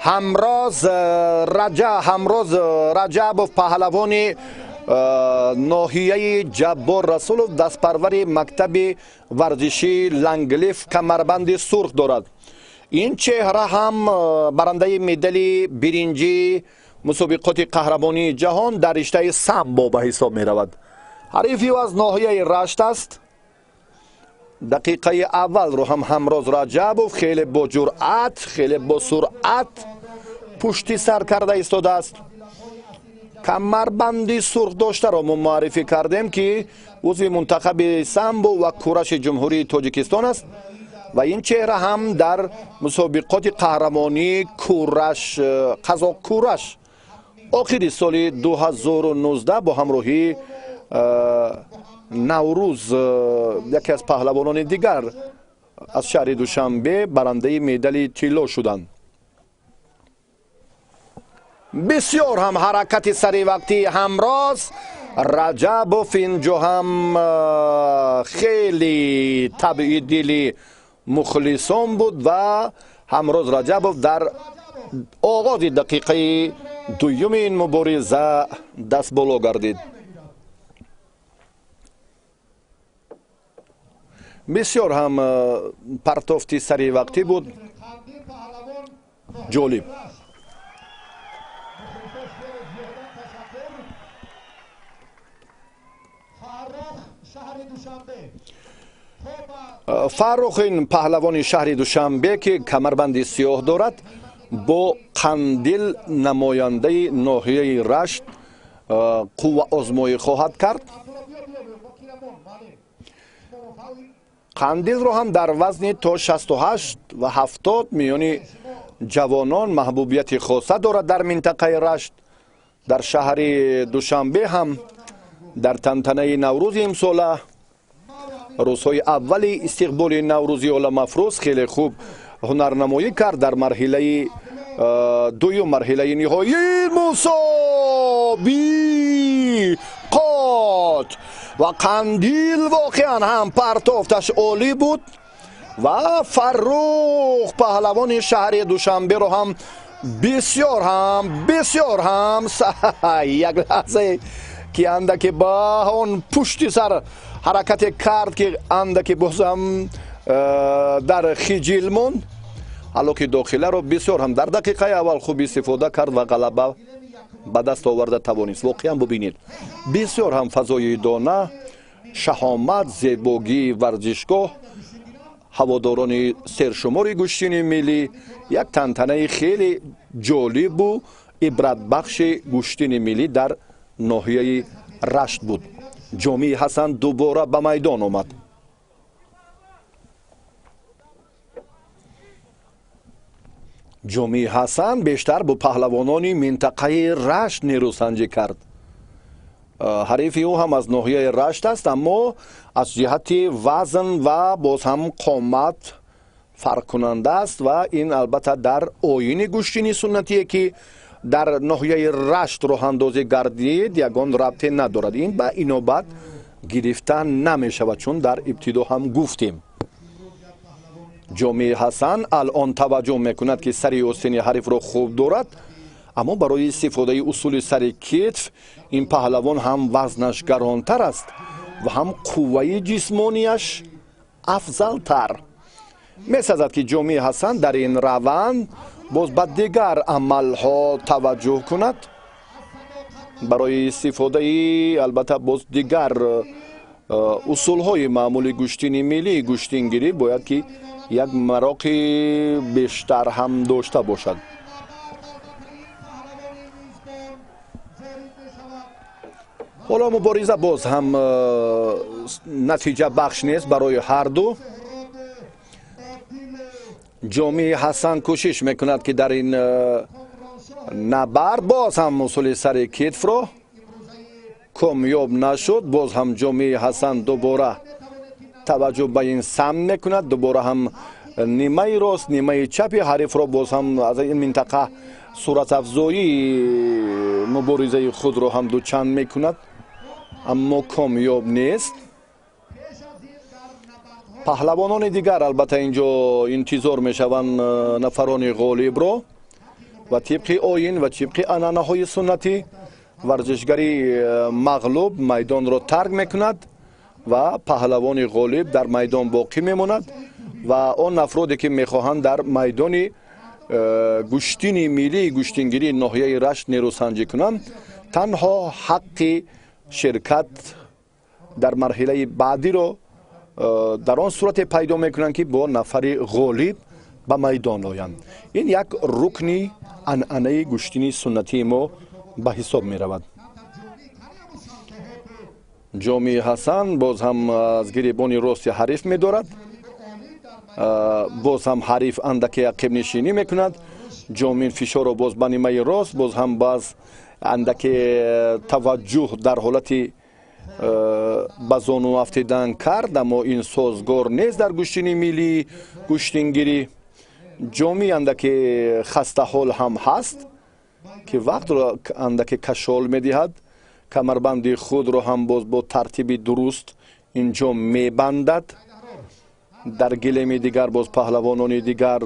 Speaker 1: Ҳамроз Раҷабов, паҳлавони ноҳияи Ҷаббор Расулов, дастпарвари мактаби варзишии Ланглиф, камарбанди сурх дорад. Ин чеҳра ҳам барандаи медали биринҷии мусобиқоти қаҳрамонии ҷаҳон дар риштаи самбо ба ҳисоб меравад. Ҳарифи ӯ аз ноҳияи Рашт аст. Дақиқаи аввалро ҳам Ҳамроз Раҷабов хеле бо ҷуръат, хеле бо суръат пушти сар карда истодааст. Камарбанди сурх доштаро мо муаррифӣ кардем, ки узви мунтахаби самбо ва кураши Ҷумҳурии Тоҷикистон аст ва ин чеҳра ҳам дар мусобиқоти қаҳрамонии кураш, қазоқкураш охири соли 2019 бо ҳамроҳии Наврӯз, яке аз паҳлавонони дигар аз шаҳри Душанбе, барандаи медали тилло шуданд. Бисёр ҳам ҳаракати саривақтии Ҳамроз Раҷабов инҷо ҳам хеле табъи дили мухлисон буд ва Ҳамроз Раҷабов дар оғози дақиқаи дуюми ин мубориза дастболо гардид. Бисёр ҳам партофти саривақтӣ буд, ҷолиб. Фаррух, ин паҳлавони шаҳри Душанбе, ки камарбанди сиёҳ дорад, бо Қандил, намояндаи ноҳияи Рашт, қувваозмоӣ хоҳад кард. Қандилро ҳам дар вазни то 68 ва 70 миёни ҷавонон маҳбубияти хоса дорад дар минтақаи Рашт. Дар шаҳри Душанбе ҳам дар тантанаи наврӯзи имсола, рӯзҳои аввали истиқболи наврӯзи оламафрӯз, хеле хуб ҳунарнамоӣ кард. Дар марҳилаи дуюм, марҳилаи ниҳоии мусобиқот ва Қандил воқеан ҳам партофташ олӣ буд ва Фаррух, паҳлавони шаҳри Душанберо ҳам бисёр ҳам як лаҳзае ки андаке ба он пушти сар ҳаракате кард, ки андаке бозам дар хиҷил монд. Ҳало ки дохиларо бисёр ҳам дар дақиқаи аввал хуб истифода кард ва ғалаба ба даст оварда тавонист. Воқеан бубинед, бисёр ҳам фазои дона, шаҳомат, зебогии варзишгоҳ, ҳаводорони сершумори гӯштини миллӣ, як тантанаи хеле ҷолибу ибратбахши гӯштини миллӣ дар ноҳияи Рашт буд. Ҷомии Ҳасан дубора ба майдон омад. Ҷомии Ҳасан бештар бо паҳлавонони минтақаи Рашт нерӯсанҷӣ кард. Ҳарифи ӯ ҳам аз ноҳияи Рашт аст, аммо аз ҷиҳати вазн ва боз ҳам қомат фарқкунанда аст ва ин албатта дар оини гӯштини суннатие, ки дар ноҳияи Рашт роҳандозӣ гардид, ягон рабте надорад. Ин ба инобат гирифта намешавад, чун дар ибтидо ҳам гуфтем. Ҷомии Ҳасан алон таваҷҷӯҳ мекунад, ки сари остини ҳарифро хуб дорад, аммо барои истифодаи усули сари китф ин паҳлавон ҳам вазнаш гаронтар аст ва ҳам қувваи ҷисмонияш афзалтар. Месазад, ки Ҷомии Ҳасан дар ин раванд боз ба дигар амалҳо таваҷҷӯҳ кунад барои истифодаи албатта боз дигар усулҳои маъмули гӯштини миллии гӯштингирӣ бояд ки як мароқи бештар ҳам дошта бошад. Ҳоло мубориза боз ҳам натиҷабахш нест барои ҳар ду. Ҷомии Ҳасан кӯшиш мекунад, ки дар ин набард боз ҳам усули сари китфро комёб нашуд. Боз ҳам Ҷомии Ҳасан дубора таваҷҷӯҳ ба ин самт мекунад, дубора ҳам нимаи рост, нимаи чапи ҳарифро боз ҳам аз ин минтақа суратафзоии муборизаи худро ҳам дучанд мекунад, аммо комёб нест. Паҳлавонони дигар албатта инҷо интизор мешаванд нафарони ғолибро ва тибқи оин ва тибқи анъанаҳои суннатӣ варзишгари мағлуб майдонро тарк мекунад ва паҳлавони ғолиб дар майдон боқӣ мемонад ва он афроде, ки мехоҳанд дар майдони гӯштини миллии гӯштингирии ноҳияи Рашт нерӯсанҷӣ кунанд, танҳо ҳаққи ширкат дар марҳилаи баъдиро дар он сурате пайдо мекунанд, ки бо нафари ғолиб ба майдон оянд. Ин як рукни анъанаи гӯштини суннатии мо ба ҳисоб меравад. Ҷомии Ҳасан боз ҳам аз гиребони рости ҳариф медорад. Боз ҳам ҳариф андаке ақибнишинӣ мекунад. Ҷомин фишорро боз ба нимаи рост, боз ҳам баъз андаке таваҷҷӯҳ дар ҳолати ба зону афтидан кард, аммо ин созгор нест дар гӯштини миллии гӯштингирӣ. Ҷомӣ андаке хастаҳол ҳам ҳаст, ки вақтро андаке кашол медиҳад, камарбанди худро ҳам боз бо тартиби дуруст инҷо мебандад. Дар гилеми дигар боз паҳлавонони дигар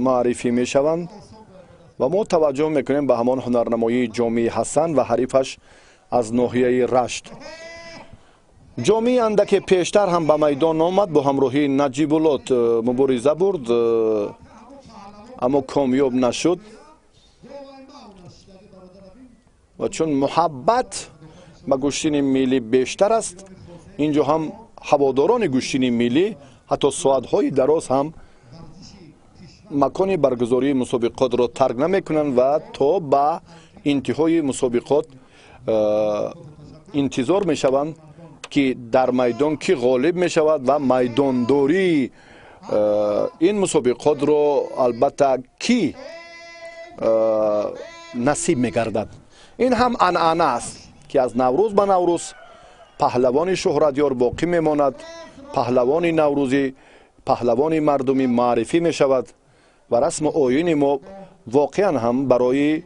Speaker 1: маърифӣ мешаванд ва мо таваҷҷӯҳ мекунем ба ҳамон ҳунарнамоии Ҷомии Ҳасан ва ҳарифаш аз ноҳияи Рашт. Ҷомӣ андаке пештар ҳам ба майдон омад, бо ҳамроҳии Наҷибуллот мубориза бурд, аммо комёб нашуд. Ва чун муҳаббат ба гӯштини миллӣ бештар аст, инҷо ҳам ҳаводорони гӯштини миллӣ ҳатто соатҳои дароз ҳам макони баргузории мусобиқотро тарк намекунанд ва то ба интиҳои мусобиқот интизор мешаванд, ки дар майдон кӣ ғолиб мешавад ва майдондории ин мусобиқотро албатта кӣ насиб мегардад. Ин ҳам анъана аст, ки аз Наврӯз ба Наврӯз паҳлавони шӯҳратёр боқӣ мемонад, паҳлавони наврӯзӣ, паҳлавони мардумӣ маърифӣ мешавад ва расму оини мо воқеан ҳам барои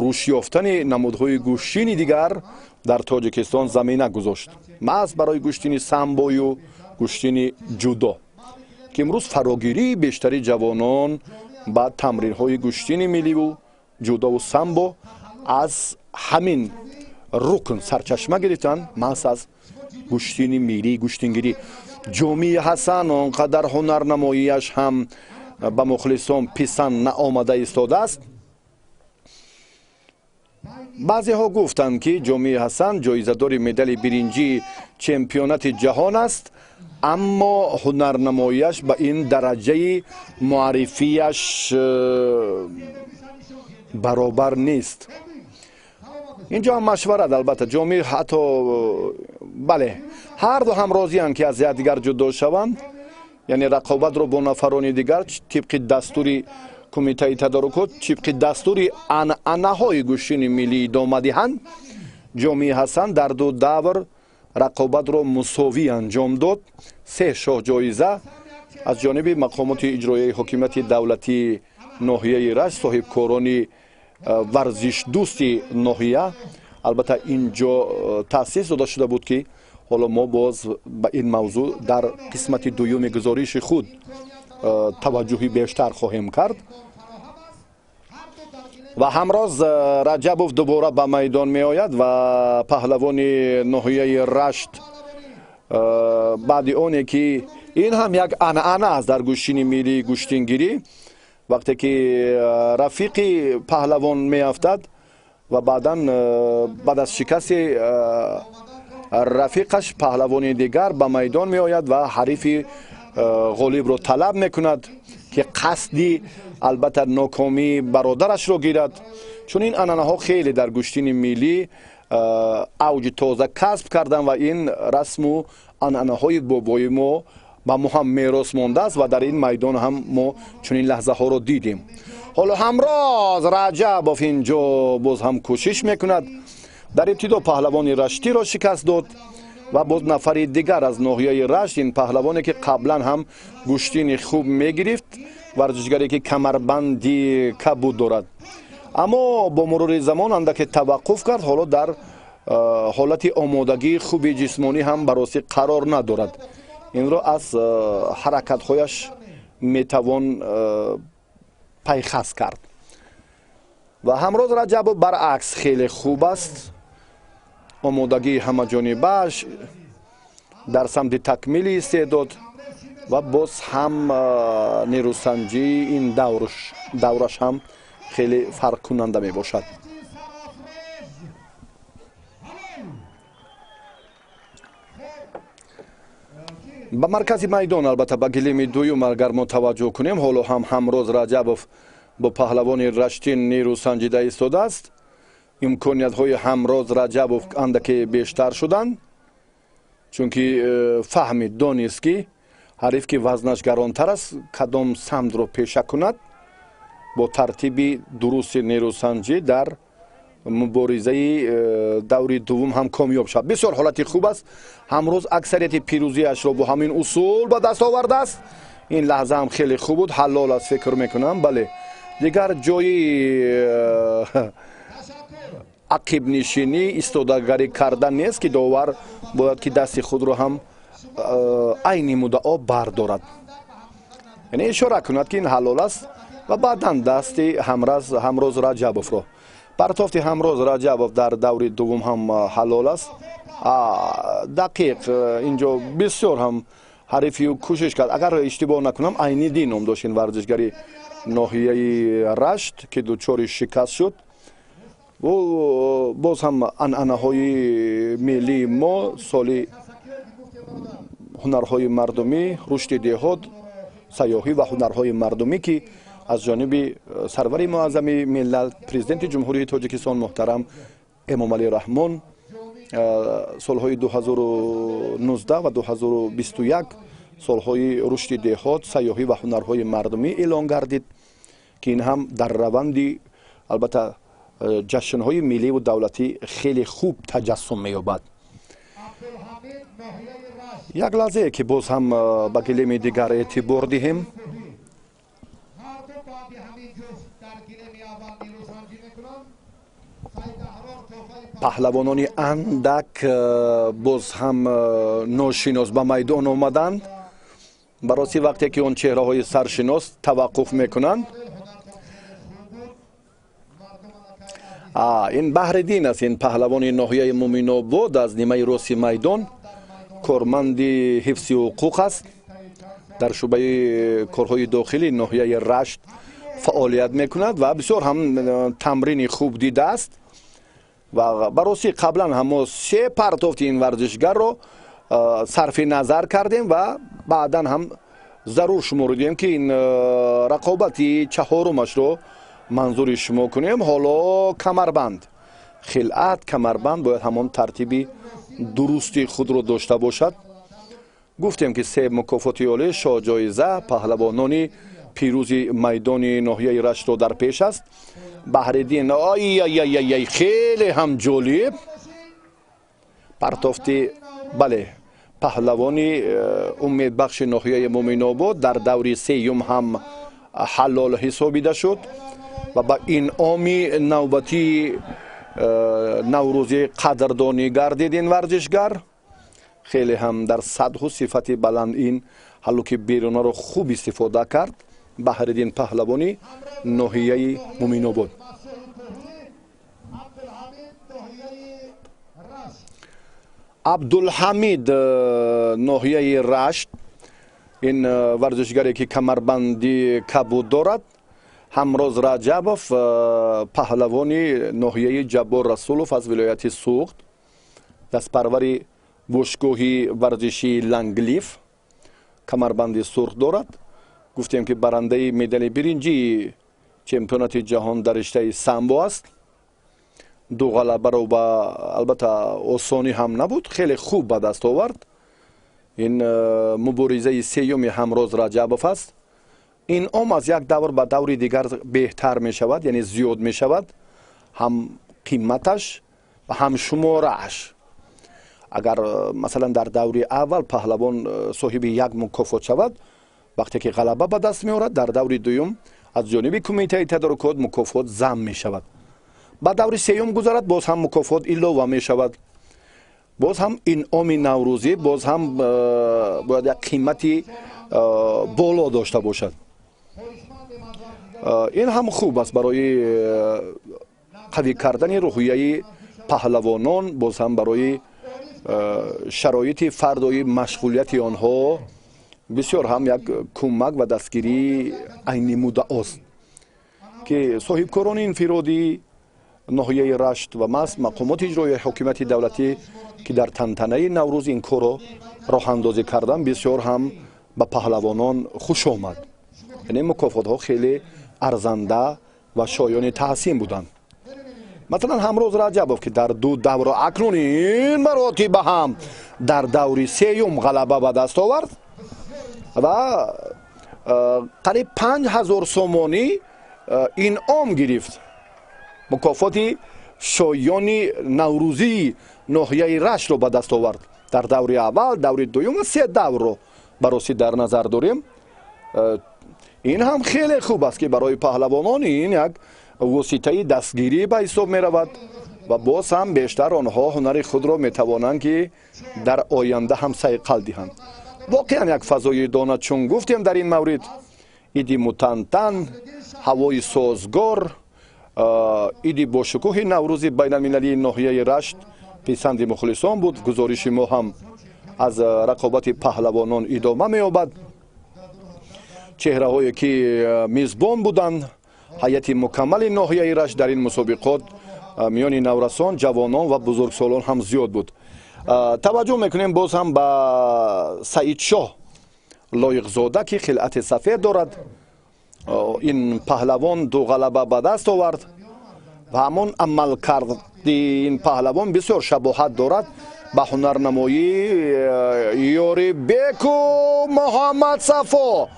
Speaker 1: рушд ёфтани намудҳои гӯштини дигар дар Тоҷикистон замина гузошт, маҳз барои гӯштини самбою гӯштини ҷудо, ки имрӯз фарогирии бештари ҷавонон ба тамринҳои гӯштини милливу ҷудову самбо аз ҳамин рукн сарчашма гирифтанд, маҳз аз гӯштини миллии гӯштингирӣ. Ҷомии Ҳасан он қадар ҳунарнамоияш ҳам ба мухлисон писанд наомада истодааст. Баъзеҳо гуфтанд, ки Ҷомии Ҳасан ҷоизадори медали биринҷии чемпионати ҷаҳон аст, аммо ҳунарнамоияш ба ин дараҷаи муаррифияш баробар нест. Инҷо ҳам машварат албатта Ҷомӣ ҳатто бале, ҳар ду ҳам розиянд, ки аз якдигар ҷудо шаванд, яъне рақобатро бо нафарони дигар тибқи дастури кумитаи тадорукот, тибқи дастури анъанаҳои гӯштини миллӣ идома диҳанд. Ҷомии Ҳасан дар ду давр рақобатро мусовӣ анҷом дод. Се шоҳҷоиза аз ҷониби мақомоти иҷроияи ҳокимияти давлатии ноҳияи Рашт, соҳибкорони варзишдӯсти ноҳия, албатта ин ҷо таъсис дода шуда буд, ки ҳоло мо боз ба ин мавзӯъ дар қисмати дуюми гузориши худ таваҷҷӯҳи бештар хоҳем кард. Ва Ҳамроз Раҷабов дубора ба майдон меояд ва паҳлавони ноҳияи Рашт, баъди оне ки ин ҳам як анъана аст дар гӯштини миллии гӯштингирӣ, вақте ки рафиқи паҳлавон меафтад ва баъдан баъд аз шикасти рафиқаш паҳлавони дигар ба майдон меояд ва ҳарифи ғолибро талаб мекунад, ки қасди албатта нокомии бародарашро гирад. Чун ин анъанаҳо хеле дар гӯштини миллӣ авҷи тоза касб карданд ва ин расму анъанаҳои бобои мо ба мо ҳам мерос мондааст ва дар ин майдон ҳам мо чунин лаҳзаҳоро дидем. Ҳоло Ҳамроз Раҷабов ин ҷо боз ҳам кӯшиш мекунад. Дар ибтидо паҳлавони раштиро шикаст дод ва боз нафари дигар аз ноҳияи Рашт, ин паҳлавоне ки қаблан ҳам гӯштини хуб мегирифт, варзишгаре ки камарбанди кабуд дорад, аммо бо мурури замон андаке таваққуф кард. Ҳоло дар ҳолати омодагии хуби ҷисмонӣ ҳам баросӣ қарор надорад. Инро аз ҳаракатҳояш метавон пайхас кард. Ва Ҳамроз Раҷабов баръакс хеле хуб аст. Омодагии ҳамаҷонибааш дар самти такмили истеъдод ва боз ҳам нерӯсанҷии ин давраш ҳам хеле фарқкунанда мебошад. Ба маркази майдон, албатта ба гилеми дуюм агар мо таваҷҷӯҳ кунем, ҳоло ҳам Ҳамроз Раҷабов бо паҳлавони раштин нерӯ санҷида истодааст. Имкониятҳои Ҳамроз Раҷабов андаке бештар шуданд, чунки фаҳмид, донист, ки ҳариф ки вазнаш гаронтар аст кадом самтро пеша кунад. Бо тартиби дурусти нерӯсанҷӣ дар муборизаи даври дуввум ҳам комёб шавад. Бисёр ҳолати хуб аст. Ҳамрӯз аксарияти пирӯзиашро бо ҳамин усул ба даст овардааст. Ин лаҳза ҳам хеле хуб буд, ҳалол аст фикр мекунам. Бале, дигар ҷои ақибнишинӣ, истодагарӣ кардан нест, ки довар бояд ки дасти худро ҳам айни муддао бардорад, яъне ишора кунад, ки ин ҳалол аст ва баъдан дасти Ҳамроз Раҷабовро. Партофти Ҳамроз Раҷабов дар даври дуввум ҳам ҳалол аст. Дақиқ инҷо бисёр ҳам ҳарифи ӯ кӯшиш кард. Агар иштибоҳ накунам, Айниддин ном дошт ин варзишгари ноҳияи Рашт, ки дучори шикаст шуд. Ӯ боз ҳам анъанаҳои миллии мо, соли ҳунарҳои мардумӣ, рушди деҳот, сайёҳӣ ва ҳунарҳои мардумӣ, ки аз ҷониби сарвари муаззами миллат, президенти Ҷумҳурии Тоҷикистон муҳтарам Эмомалӣ Раҳмон солҳои 2019 ва 2021 солҳои рушди деҳот, сайёҳӣ ва ҳунарҳои мардумӣ эълон гардид, ки ин ҳам дар раванди албатта ҷашнҳои милливу давлатӣ хеле хуб таҷассум меёбад. Як лаҳзае ки боз ҳам ба гилеми дигар эътибор диҳем. Паҳлавонони андак боз ҳам ношинос ба майдон омаданд. Бароси вақте ки он чеҳраҳои саршинос таваққуф мекунанд. Ин Баҳриддин аст, ин паҳлавони ноҳияи Муминобод аз нимаи рости майдон, корманди ҳифзи ҳуқуқ аст, дар шӯъбаи корҳои дохилии ноҳияи Рашт фаъолият мекунад ва бисёр ҳам тамрини хуб дидааст. Ва баросӣ қаблан ҳам мо се партофти ин варзишгарро сарфи назар кардем ва баъдан ҳам зарур шуморидем, ки ин рақобати чаҳорумашро манзури шумо кунем. Ҳоло камарбанд, хилъат, камарбанд бояд ҳамон тартиби дурусти худро дошта бошад. Гуфтем, ки се мукофоти олӣ, шоҳҷоиза, паҳлавонони пирӯзи майдони ноҳияи Раштро дар пеш аст. Баҳриддин, ай-ай-ай-ай, хеле ҳам ҷолиб. Партофти бале паҳлавони умедбахши ноҳияи Муминобод дар даври сеюм ҳам ҳалол ҳисобида шуд ва ба инъоми навбатии наврӯзӣ қадрдонӣ гардид. Ин варзишгар хеле ҳам дар сатҳу сифати баланд ин ҳаллуки берунаро хуб истифода кард. Баҳриддин паҳлавони ноҳияи Муминобод. Абдулҳамид ноҳияи Рашт, ин варзишгаре ки камарбанди кабуд дорад. Ҳамроз Раҷабов паҳлавони ноҳияи Ҷаббор Расулов аз вилояти Суғд, дастпарвари бошгоҳи варзишии Ланглиф, камарбанди сурх дорад. Гуфтем ки барандаи медали биринҷии чемпионати ҷаҳон дар риштаи самбо аст. Ду ғалабаро ба албатта осонӣ ҳам набуд, хеле хуб ба даст овард. Ин муборизаи сеюми Ҳамроз Раҷабов аст. Инъом аз як давр ба даври дигар беҳтар мешавад, яъне зиёд мешавад, ҳам қиматаш ва ҳам шуморааш. Агар масалан дар даври аввал паҳлавон соҳиби як мукофот шавад, вақте ки ғалаба ба даст меорад, дар даври дуюм аз ҷониби кумитаи тадорукот мукофот зам мешавад. Ба даври сеюм гузарад, боз ҳам мукофот илова мешавад. Боз ҳам инъоми наврӯзӣ боз ҳам бояд як қимати боло дошта бошад. Ин ҳам хуб аст барои қавӣ кардани рӯҳияи паҳлавонон, боз ҳам барои шароити фардои машғулияти онҳо бисёр ҳам як кӯмак ва дастгирии айни муддаост, ки соҳибкорони инфиродӣ ноҳияи Рашт ва маҳз мақомоти иҷроияи ҳокимияти давлатӣ, ки дар тантанаи Наврӯз ин корро роҳандозӣ кардан, бисёр ҳам ба паҳлавонон хуш омад. Яъне мукофотҳо хеле арзанда ва шоёни таҳсин буданд. Масалан Ҳамроз Раҷабов, ки дар ду даврро акнун ин маротиба ҳам дар даври сеюм ғалаба ба даст овард ва қариб 5000 сомонӣ инъом гирифт. Мукофоти шоёни наврӯзии ноҳияи Раштро ба даст овард. Дар даври аввал, даври дуюм ва се даврро баросӣ дар назар дорем. Ин ҳам хеле хуб аст, ки барои паҳлавонон ин як воситаи дастгирӣ ба ҳисоб меравад ва боз ҳам бештар онҳо ҳунари худро метавонанд, ки дар оянда ҳам сайқал диҳанд. Воқеан як фазои дона, чун гуфтем дар ин маврид иди мутантан, ҳавои созгор, иди бошукӯҳи наврӯзи байналмилалии ноҳияи Рашт писанди мухлисон буд. Гузориши мо ҳам аз рақобати паҳлавонон идома меёбад. Чеҳраҳое ки мизбон буданд, ҳайати мукаммали ноҳияи Рашт дар ин мусобиқот миёни наврасон, ҷавонон ва бузургсолон ҳам зиёд буд. Таваҷҷӯҳ мекунем боз ҳам ба Саидшоҳ Лоиқзода, ки хилъати сафед дорад. Ин паҳлавон ду ғалаба ба даст овард ва ҳамон амалкарди ин паҳлавон бисёр шабоҳат дорад ба ҳунарнамоии Ёрибеку Муҳаммадсафо.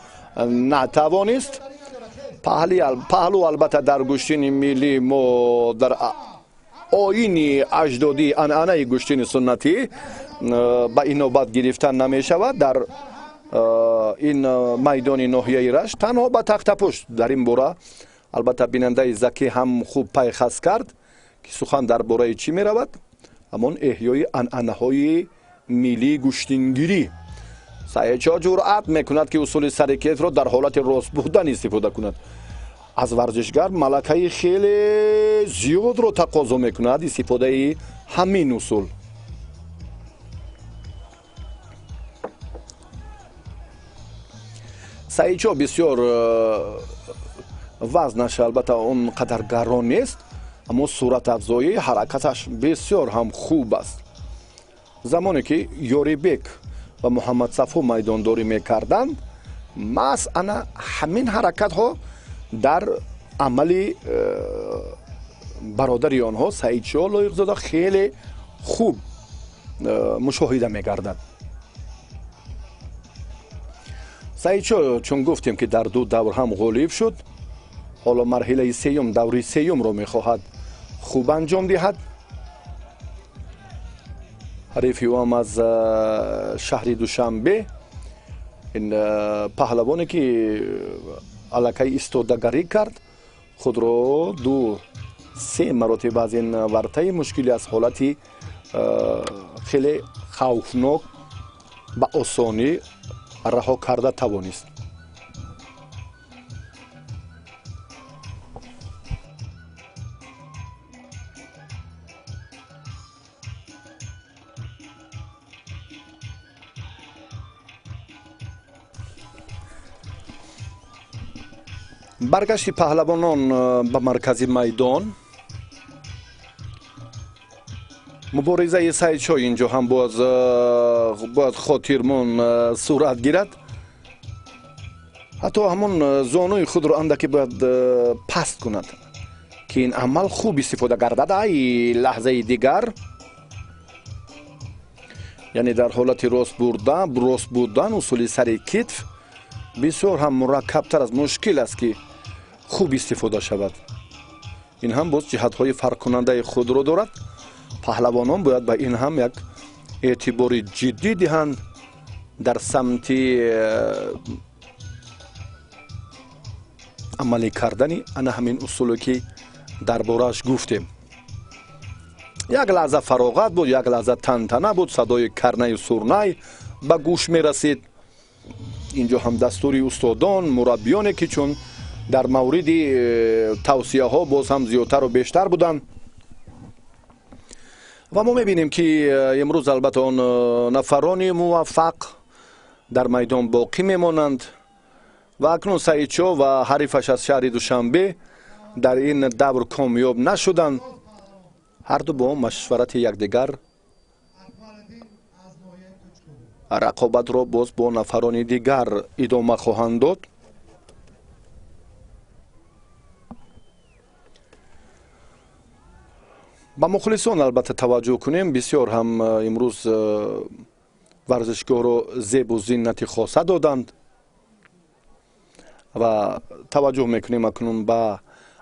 Speaker 1: Натавонист. Паҳлу албатта дар гӯштини миллӣ мо дар оини аҷдодӣ анъанаи гӯштини суннатӣ ба инобат гирифтан намешавад. Дар ин майдони ноҳияи Рашт танҳо ба тахтапушт. Дар ин бора албатта бинандаи закӣ ҳам хуб пайхас кард, ки сухан дар бораи чӣ меравад? Ҳамон эҳёи анъанаҳои миллии гӯштингирӣ. Саидшоҳ ҷуръат мекунад, ки усули сарикетро дар ҳолати рост будан истифода кунад. Аз варзишгар малакаи хеле зиёдро тақозо мекунад истифодаи ҳамин усул. Саидшоҳ бисёр вазнаш албатта он қадар гарон нест, аммо суратафзоии ҳаракаташ бисёр ҳам хуб аст. Замоне ки Ёрибек ва Муҳаммадсафо майдондорӣ мекарданд, маҳз ана ҳамин ҳаракатҳо дар амали бародари онҳо Саидшоҳ Лоиқзода хеле хуб мушоҳида мегардад. Саидшоҳ, чун гуфтем ки дар ду давр ҳам ғолиб шуд, ҳоло марҳилаи сеюм, даври сеюмро мехоҳад хуб анҷом диҳад. Ҳарифи ӯ ҳам аз шаҳри Душанбе, ин паҳлавоне ки аллакай истодагарӣ кард, худро 2-3 маротиба аз ин вартаи мушкилӣ, аз ҳолати хеле хавфнок ба осонӣ раҳо карда тавонист. Баргашти паҳлавонон ба маркази майдон. Муборизаи Саидшоҳ инҷо ҳам бояд хотирмон сурат гирад. Ҳатто ҳамон зонуи худро андаке бояд паст кунад, ки ин амал хуб истифода гардад. Ай лаҳзаи дигар, яъне дар ҳолати рост будан усули сари китф бисёр ҳам мураккабтар аст, мушкил аст ки хуб истифода шавад. Ин ҳам боз ҷиҳатҳои фарқкунандаи худро дорад. Паҳлавонон бояд ба ин ҳам як эътибори ҷиддӣ диҳанд дар самти амалӣ кардани ана ҳамин усуле ки дар борааш гуфтем. Як лаҳза фароғат буд, як лаҳза тантана буд, садои карнаю сурнай ба гӯш мерасид. Инҷо ҳам дастури устодон, мураббиёне ки чун дар мавриди тавсияҳо боз ҳам зиёдтару бештар буданд. Ва мо мебинем ки имрӯз албатта он нафарони муваффақ дар майдон боқӣ мемонанд ва акнун Саидшоҳ ва ҳарифаш аз шаҳри Душанбе дар ин давр комёб нашуданд. Ҳарду бо машварати якдигар рақобатро боз бо нафарони дигар идома хоҳанд дод. Ба мухлисон албатта таваҷҷӯҳ кунем. Бисёр ҳам имрӯз варзишгоҳро зебу зиннати хоса доданд ва таваҷҷӯҳ мекунем акнун ба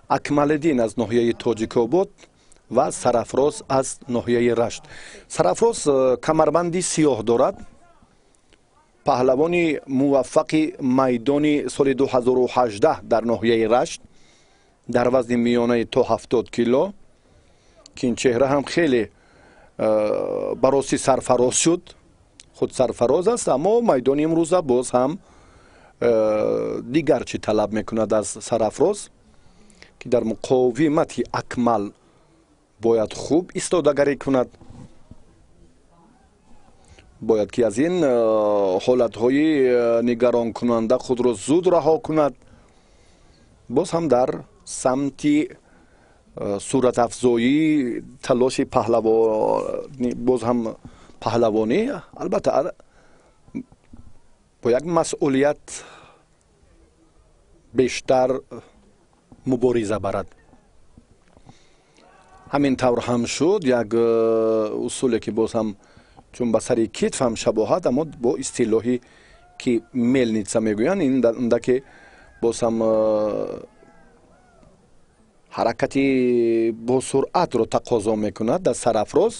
Speaker 1: Акмалиддин аз ноҳияи Тоҷикобод ва Сарафроз аз ноҳияи Рашт. Сарафроз камарбанди сиёҳ дорад, паҳлавони муваффақи майдони соли 2018 дар ноҳияи Рашт дар вазни миёнаи то 70 кило, ки ин чеҳра ҳам хеле барости сарфароз шуд, худ сарфароз аст, аммо майдони имрӯза боз ҳам дигар чӣ талаб мекунад аз Сарафроз, ки дар муқовимати Акмал бояд хуб истодагарӣ кунад, бояд ки аз ин ҳолатҳои нигаронкунанда худро зуд раҳо кунад. Боз ҳам дар самти суратафзоӣ талоши паҳлавонӣ, боз ҳам паҳлавонӣ албатта бо як масъулият бештар мубориза барад. Ҳамин тавр ҳам шуд. Як усуле ки боз ҳам чун ба сари китф ҳам шабоҳат, аммо бо истилоҳе ки мелница мегӯянд, ин андаке боз ҳам ҳаракати босуръатро тақозо мекунад дар Сарафроз.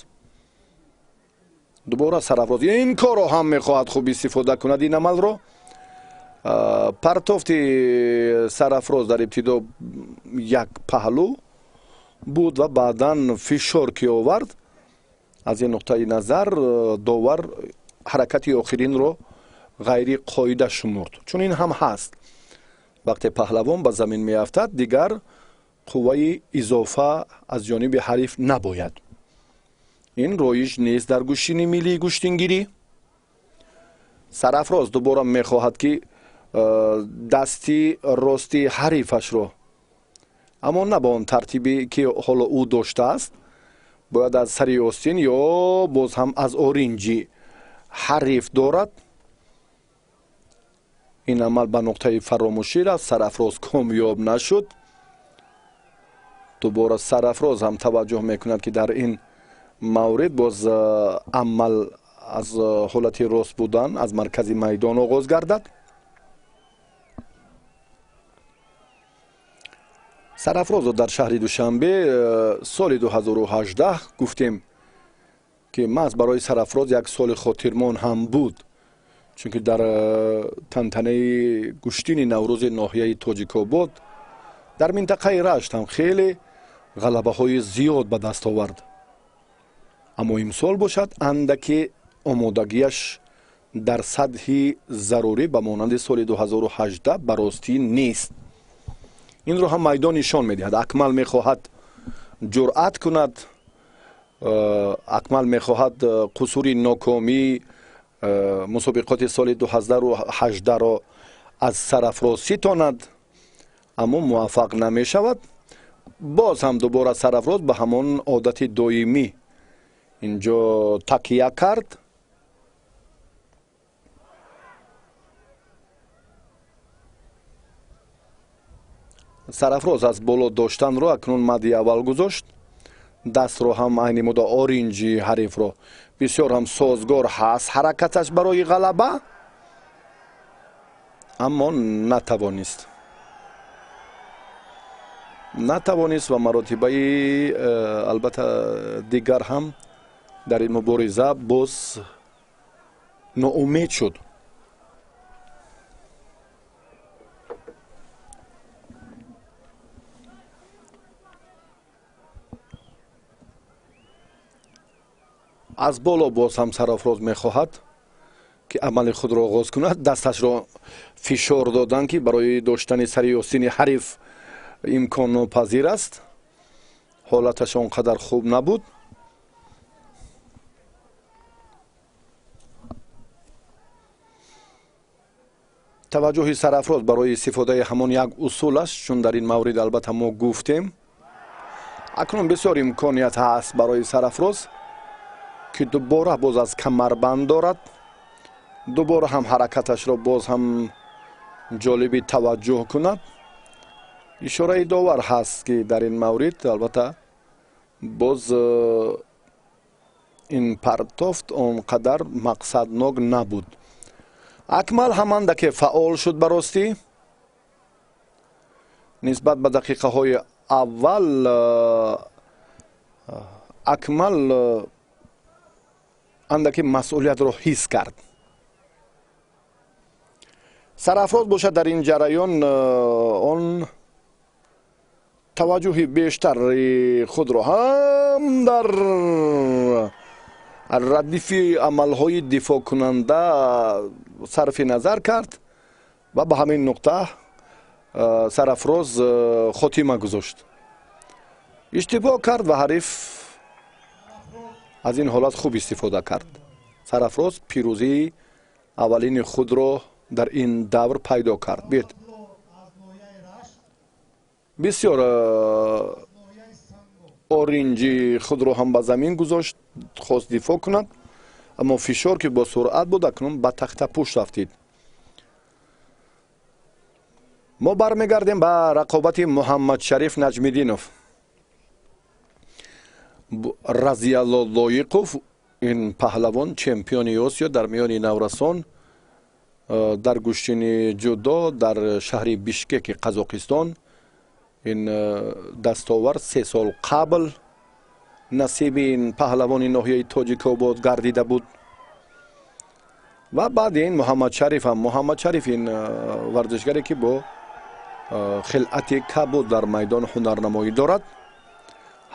Speaker 1: Дубора Сарафроз ин корро ҳам мехоҳад хуб истифода кунад, ин амалро. Партофти Сарафроз дар ибтидо як паҳлӯ буд ва баъдан фишор ки овард, аз ин нуқтаи назар довар ҳаракати охиринро ғайриқоида шумурд. Чун ин ҳам ҳаст, вақте паҳлавон ба замин меафтад, дигар қувваи изофа аз ҷониби ҳариф набояд. Ин роиш нест дар гӯштини миллии гӯштингирӣ. Сарафроз дубора мехоҳад ки дасти рости ҳарифашро, аммо на ба он тартибе ки ҳоло ӯ доштааст, бояд аз сари остин ё боз ҳам аз оринҷи ҳариф дорад. Ин амал ба нуқтаи фаромӯшӣ рафт, Сарафроз комёб нашуд. Дубора Сарафроз ҳам таваҷҷӯҳ мекунад ки дар ин маврид боз амал аз ҳолати рост будан аз маркази майдон оғоз гардад. Сарафрозро дар шаҳри Душанбе соли 2018 гуфтем ки маҳз барои Сарафроз як соли хотирмон ҳам буд, чунки дар тантанаи гӯштини Наврӯзи ноҳияи Тоҷикобод дар минтақаи Рашт ҳам хеле ғалабаҳои зиёд ба даст овард. Аммо имсол бошад, андаке омодагиаш дар сатҳи зарурӣ ба монанди соли 2018 ба ростӣ нест. Инро ҳам майдон нишон медиҳад. Акмал мехоҳад ҷуръат кунад, Акмал мехоҳад қусури нокомӣ мусобиқоти соли 2018-ро аз Сарафроз ситонад, аммо муваффақ намешавад. Боз ҳам дубора Сарафроз ба ҳамон одати доимӣ инҷо такя кард. Сарафроз аз боло доштанро акнун мадди аввал гузошт. Дастро ҳам айни мудда оринҷи ҳарифро бисёр ҳам созгор ҳаст ҳаракаташ барои ғалаба, аммо натавонист ва маротибаи албатта дигар ҳам дар ин мубориза боз ноумед шуд. Аз боло боз ҳам Сарафроз мехоҳад ки амали худро оғоз кунад. Дасташро фишор додан, ки барои доштани сари остини ҳариф имконнопазир аст. Ҳолаташ он қадар хуб набуд. Таваҷҷӯҳи Сарафроз барои истифодаи ҳамон як усул аст, чун дар ин маврид албатта мо гуфтем. Акнун бисёр имконият ҳаст барои Сарафроз ки дубора боз аз камарбанд дорад, дубора ҳам ҳаракаташро боз ҳам ҷолиби таваҷҷӯҳ кунад. Ишораи довар ҳаст, ки дар ин маврид албатта боз ин партофт он қадар мақсаднок набуд. Акмал ҳамандаке фаъол шуд ба ростӣ. Нисбат ба дақиқаҳои аввал Акмал андаке масъулиятро ҳис кард. Сарафроз бошад дар ин ҷараён он таваҷҷӯҳи бештари худро ҳам дар радифи амалҳои дифоъкунанда сарфи назар кард ва ба ҳамин нуқта Сарафроз хотима гузошт. Иштибоҳ кард ва ҳариф аз ин ҳолат хуб истифода кард. Сарафроз пирӯзии аввалини худро дар ин давр пайдо кард. Биёед, бисёр оринҷи худро ҳам ба замин гузошт, хост дифоъ кунад, аммо фишор ки бо суръат буд, акнун ба тахтапӯш рафтид. Мо бармегардем ба рақобати Муҳаммадшариф Наҷмиддинов. Разиялло Лоиқов, ин паҳлавон чемпиони Осиё дар миёни наврасон дар гӯштини ҷудо дар шаҳри Бишкеки Қазоқистон. Ин дастовар 3 сол қабл насиби ин паҳлавони ноҳияи Тоҷикобод гардида буд. Ва баъди ин Муҳаммадшариф ҳам. Муҳаммадшариф ин варзишгаре ки бо хилъати кабуд дар майдон ҳунарнамоӣ дорад.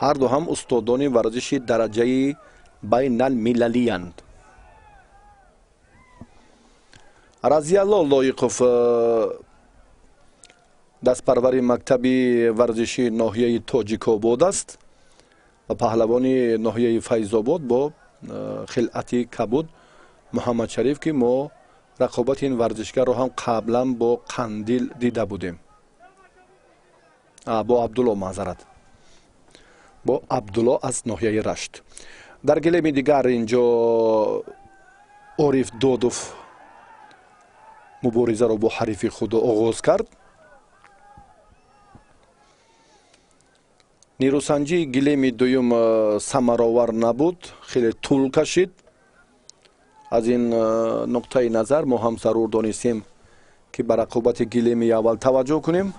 Speaker 1: Ҳарду ҳам устодони варзиши дараҷаи байналмилалиянд. Разиялло Лоиқов дастпарвари мактаби варзиши ноҳияи Тоҷикобод аст ва паҳлавони ноҳияи Файзобод бо хилъати кабуд Муҳаммадшариф, ки мо рақобати ин варзишгарро ҳам қаблан бо Қандил дида будем. Бо Абдулло, маъзарат, бо Абдулло аз ноҳияи Рашт. Дар гилеми дигар инҷо Ориф Додов муборизаро бо ҳарифи худ оғоз кард. Нерӯсанҷии гилеми дуюм самаровар набуд, хеле тӯл кашид. Аз ин нуқтаи назар мо ҳам зарур донистем, ки ба рақобати гилеми аввал таваҷҷӯҳ кунем.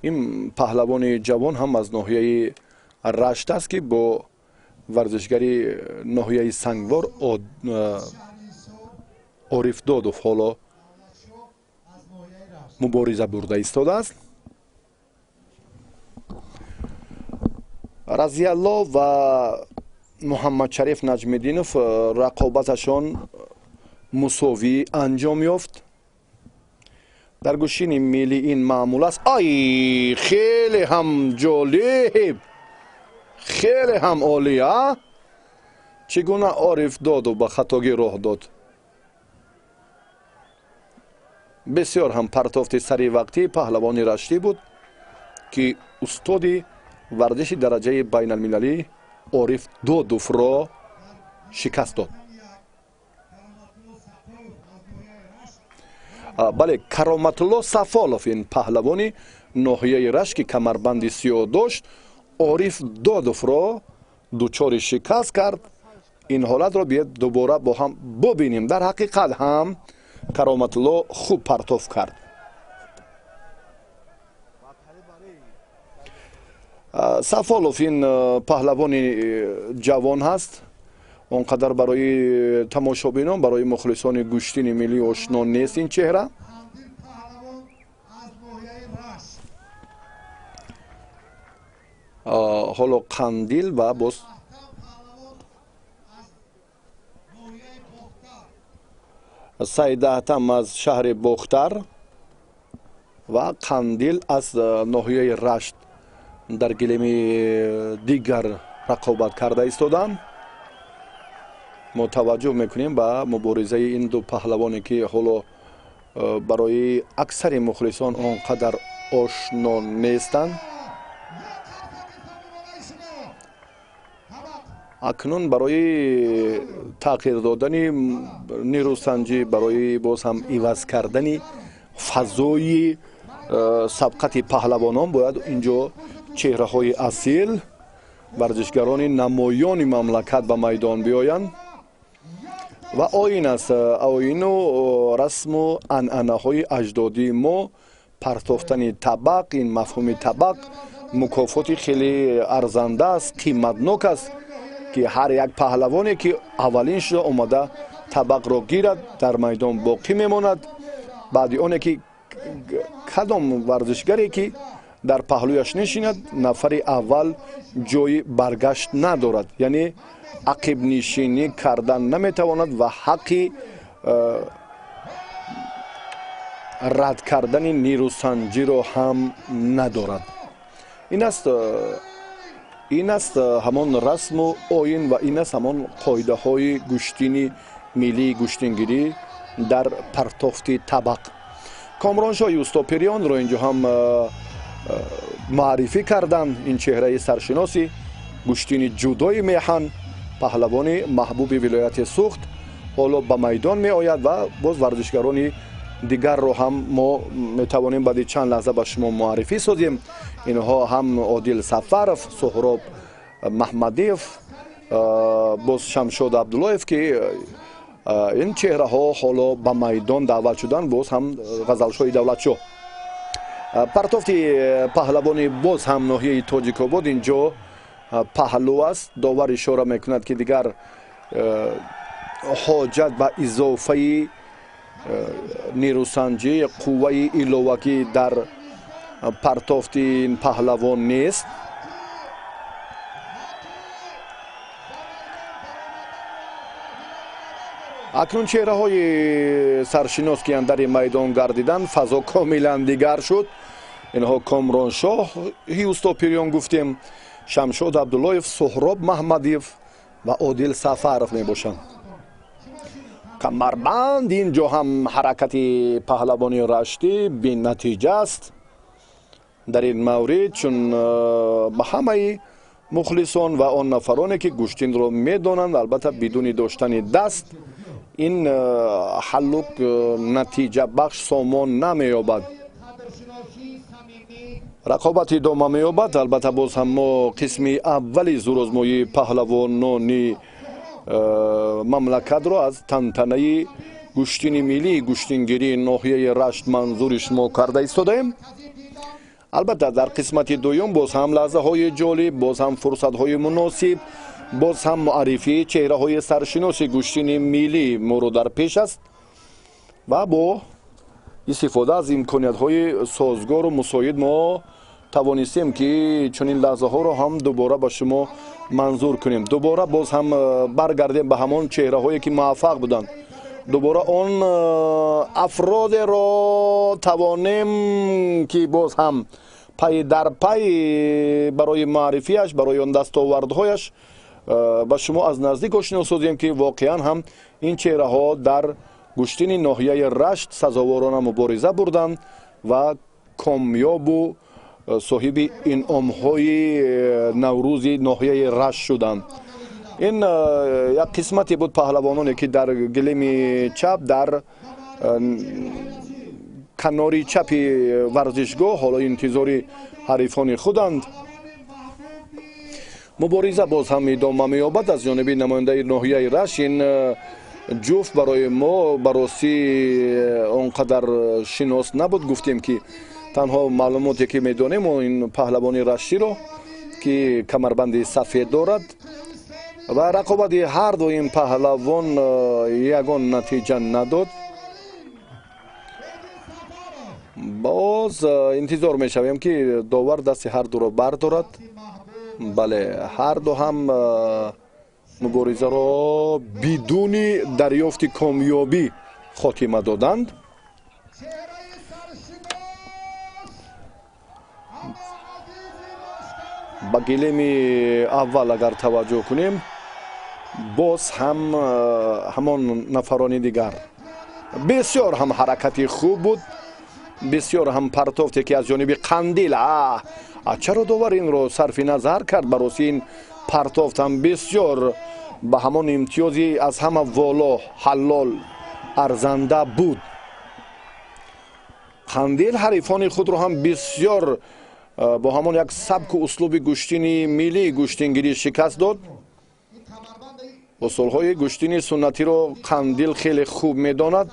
Speaker 1: Ин паҳлавони ҷавон ҳам аз ноҳияи Рашт аст, ки бо варзишгари ноҳияи Сангвор Ориф Додов ҳоло мубориза бурда истодааст. Разиялло ва Муҳаммадшариф Наҷмиддинов рақобаташон мусовӣ анҷом ёфт. Дар гӯштини миллӣ ин маъмул аст. Ай, хеле ҳам ҷолиб, хеле ҳам олӣ, а? Чӣ гуна Ориф Додов ба хатогӣ роҳ дод? Бисёр ҳам партофти саривақтии паҳлавони раштӣ буд, ки устоди варзиши дараҷаи байналмилалӣ Ориф Додовро шикаст дод. Бале, Кароматулло Сафолов, ин паҳлавони ноҳияи Рашт, ки камарбанди сиёҳ дошт, Ориф Додовро дучори шикаст кард. Ин ҳолатро биёед дубора бо ҳам бубинем. Дар ҳақиқат ҳам Кароматулло хуб партоф кард. Сафолов ин паҳлавони ҷавон ҳаст, он қадар барои тамошобинон, барои мухлисони гӯштини миллӣ ошно нест ин чеҳра. Ҳоло Қандил ва боз Саидаҳтам аз шаҳри Бохтар ва Қандил аз ноҳияи Рашт дар гилеми дигар рақобат карда истоданд. Мо таваҷҷӯҳ мекунем ба муборизаи ин ду паҳлавоне, ки ҳоло барои аксари мухлисон он қадар ошно нестанд. Акнун барои тағйир додани нерӯсанҷӣ, барои боз ҳам иваз кардани фазои сабқати паҳлавонон бояд инҷо чеҳраҳои асил, варзишгарони намоёни мамлакат ба майдон биёянд. Ва оин аст, оину расму анъанаҳои аҷдодии мо партофтани табақ, ин мафҳуми табақ мукофоти хеле арзанда аст, қиматнок аст, ки ҳар як паҳлавоне, ки аввалин шуда омада табақро гирад, дар майдон боқӣ мемонад. Баъди оне ки кадом варзишгаре ки дар паҳлӯяш нишинад, нафари аввал ҷои баргашт надорад, яъне ақибнишинӣ кардан наметавонад ва ҳаққи рад кардани нерӯсанҷиро ҳам надорад. Ин аст ҳамон расму оин ва ин аст ҳамон қоидаҳои гӯштини миллии гӯштингирӣ дар партофти табақ. Комроншоҳи Устопирионро инҷо ҳам муаррифӣ карданд. Ин чеҳраи саршиноси гӯштини ҷудои меҳан, паҳлавони маҳбуби вилояти Сухт ҳоло ба майдон меояд ва боз варзишгарони дигарро ҳам мо метавонем баъди чанд лаҳза ба шумо муаррифӣ созем. Инҳо ҳам Одил Сафаров, Суҳроб Маҳмадиев, боз Шамшод Абдуллоев, ки ин чеҳраҳо ҳоло ба майдон даъват шуданд, боз ҳам Ғазалшоҳи Давлатшоҳ. Партофти паҳлавони боз ҳам ноҳияи Тоҷикобод инҷо паҳлӯ аст. Довар ишора мекунад, ки дигар ҳоҷат ба изофаи нерӯсанҷӣ, қувваи иловагӣ дар партофти ин паҳлавон нест. Акнун чеҳраҳои саршинос, ки андари майдон гардиданд, фазо комилан дигар шуд. Инҳо Комроншоҳи Устопириён гуфтем, Шамшод Абдуллоев, Суҳроб Маҳмадиев ва Одил Сафаров мебошанд. Камарбанд инҷо ҳам ҳаракати паҳлавони раштӣ бенатиҷа аст. Дар ин маврид, чун ба ҳамаи мухлисон ва он нафароне, ки гӯштинро медонанд, албатта бидуни доштани даст ин ҳаллук натиҷабахш сомон намеёбад. Рақобат идома меёбад. Албатта боз ҳам мо қисми аввали зӯрозмоии паҳлавонони мамлакатро аз тантанаи гӯштини миллии гӯштингирии ноҳияи Рашт манзури шумо карда истодаем. Албатта, дар қисмати дуюм боз ҳам лаҳзаҳои ҷолиб, боз ҳам фурсатҳои муносиб, боз ҳам муаррифии чеҳраҳои саршиноси гӯштини миллӣ моро дар пеш аст ва бо истифода аз имкониятҳои созгору мусоид мо тавонистем, ки чунин лаҳзаҳоро ҳам дубора ба шумо манзур кунем. Дубора боз ҳам баргардем ба ҳамон чеҳраҳое, ки муваффақ буданд, дубора он афродеро тавонем, ки боз ҳам пай дар пай барои маърифияш, барои он дастовардҳояш ба шумо аз наздик ошино созем, ки воқеан ҳам ин чеҳраҳо дар гӯштини ноҳияи Рашт сазоворона мубориза бурданд ва комёбу соҳиби инъомҳои наврӯзи ноҳияи Рашт шуданд. Ин як қисмате буд, паҳлавононе, ки дар гилеми чап, дар канори чапи варзишгоҳ ҳоло интизори ҳарифони худанд. Мубориза боз ҳам идома меёбад аз ҷониби намояндаи ноҳияи Рашт. Ин ҷуфт барои мо ба ростӣ он қадар шинос набуд. Гуфтем, ки танҳо маълумоте, ки медонем, ин паҳлавони раштиро, ки камарбанди сафед дорад, ва рақобати ҳар ду ин паҳлавон ягон натиҷа надод. Боз интизор мешавем, ки довар дасти ҳар дуро бардорад. Бале, ҳар ду ҳам муборизаро бидуни дарёфти комёбӣ хотима доданд. Ба гилеми аввал агар таваҷҷӯҳ кунем, боз ҳам ҳамон нафарони дигар. Бисёр ҳам ҳаракати хуб буд, бисёр ҳам партофте, ки аз ҷониби Қандил. Чаро довар инро сарфи назар кард? Ба рости, ин партофт ҳам бисёр ба ҳамон имтиёзи аз ҳама воло, ҳаллол, арзанда буд. Қандил ҳарифони худро ҳам бисёр бо ҳамон як сабку услуби гӯштини миллии гӯштингирӣ шикаст дод. Усулҳои гӯштини суннатиро Қандил хеле хуб медонад.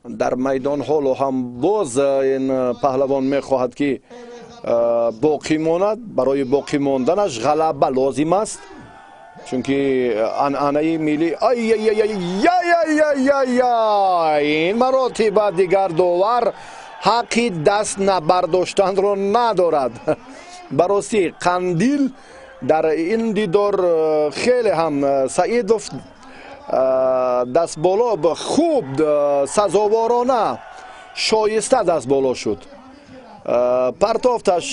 Speaker 1: Дар майдон ҳоло ҳам боз ин паҳлавон мехоҳад, ки боқӣ монад. Барои боқӣ монданаш ғалаба лозим аст, чунки анъанаи миллӣ. Ай, ин маротиба дигар довар ҳаққи даст набардоштанро надорад. Ба ростӣ, Қандил дар ин дидор хеле ҳам Саидов дастболо, хуб, сазоворона, шоиста дастболо шуд. Партофташ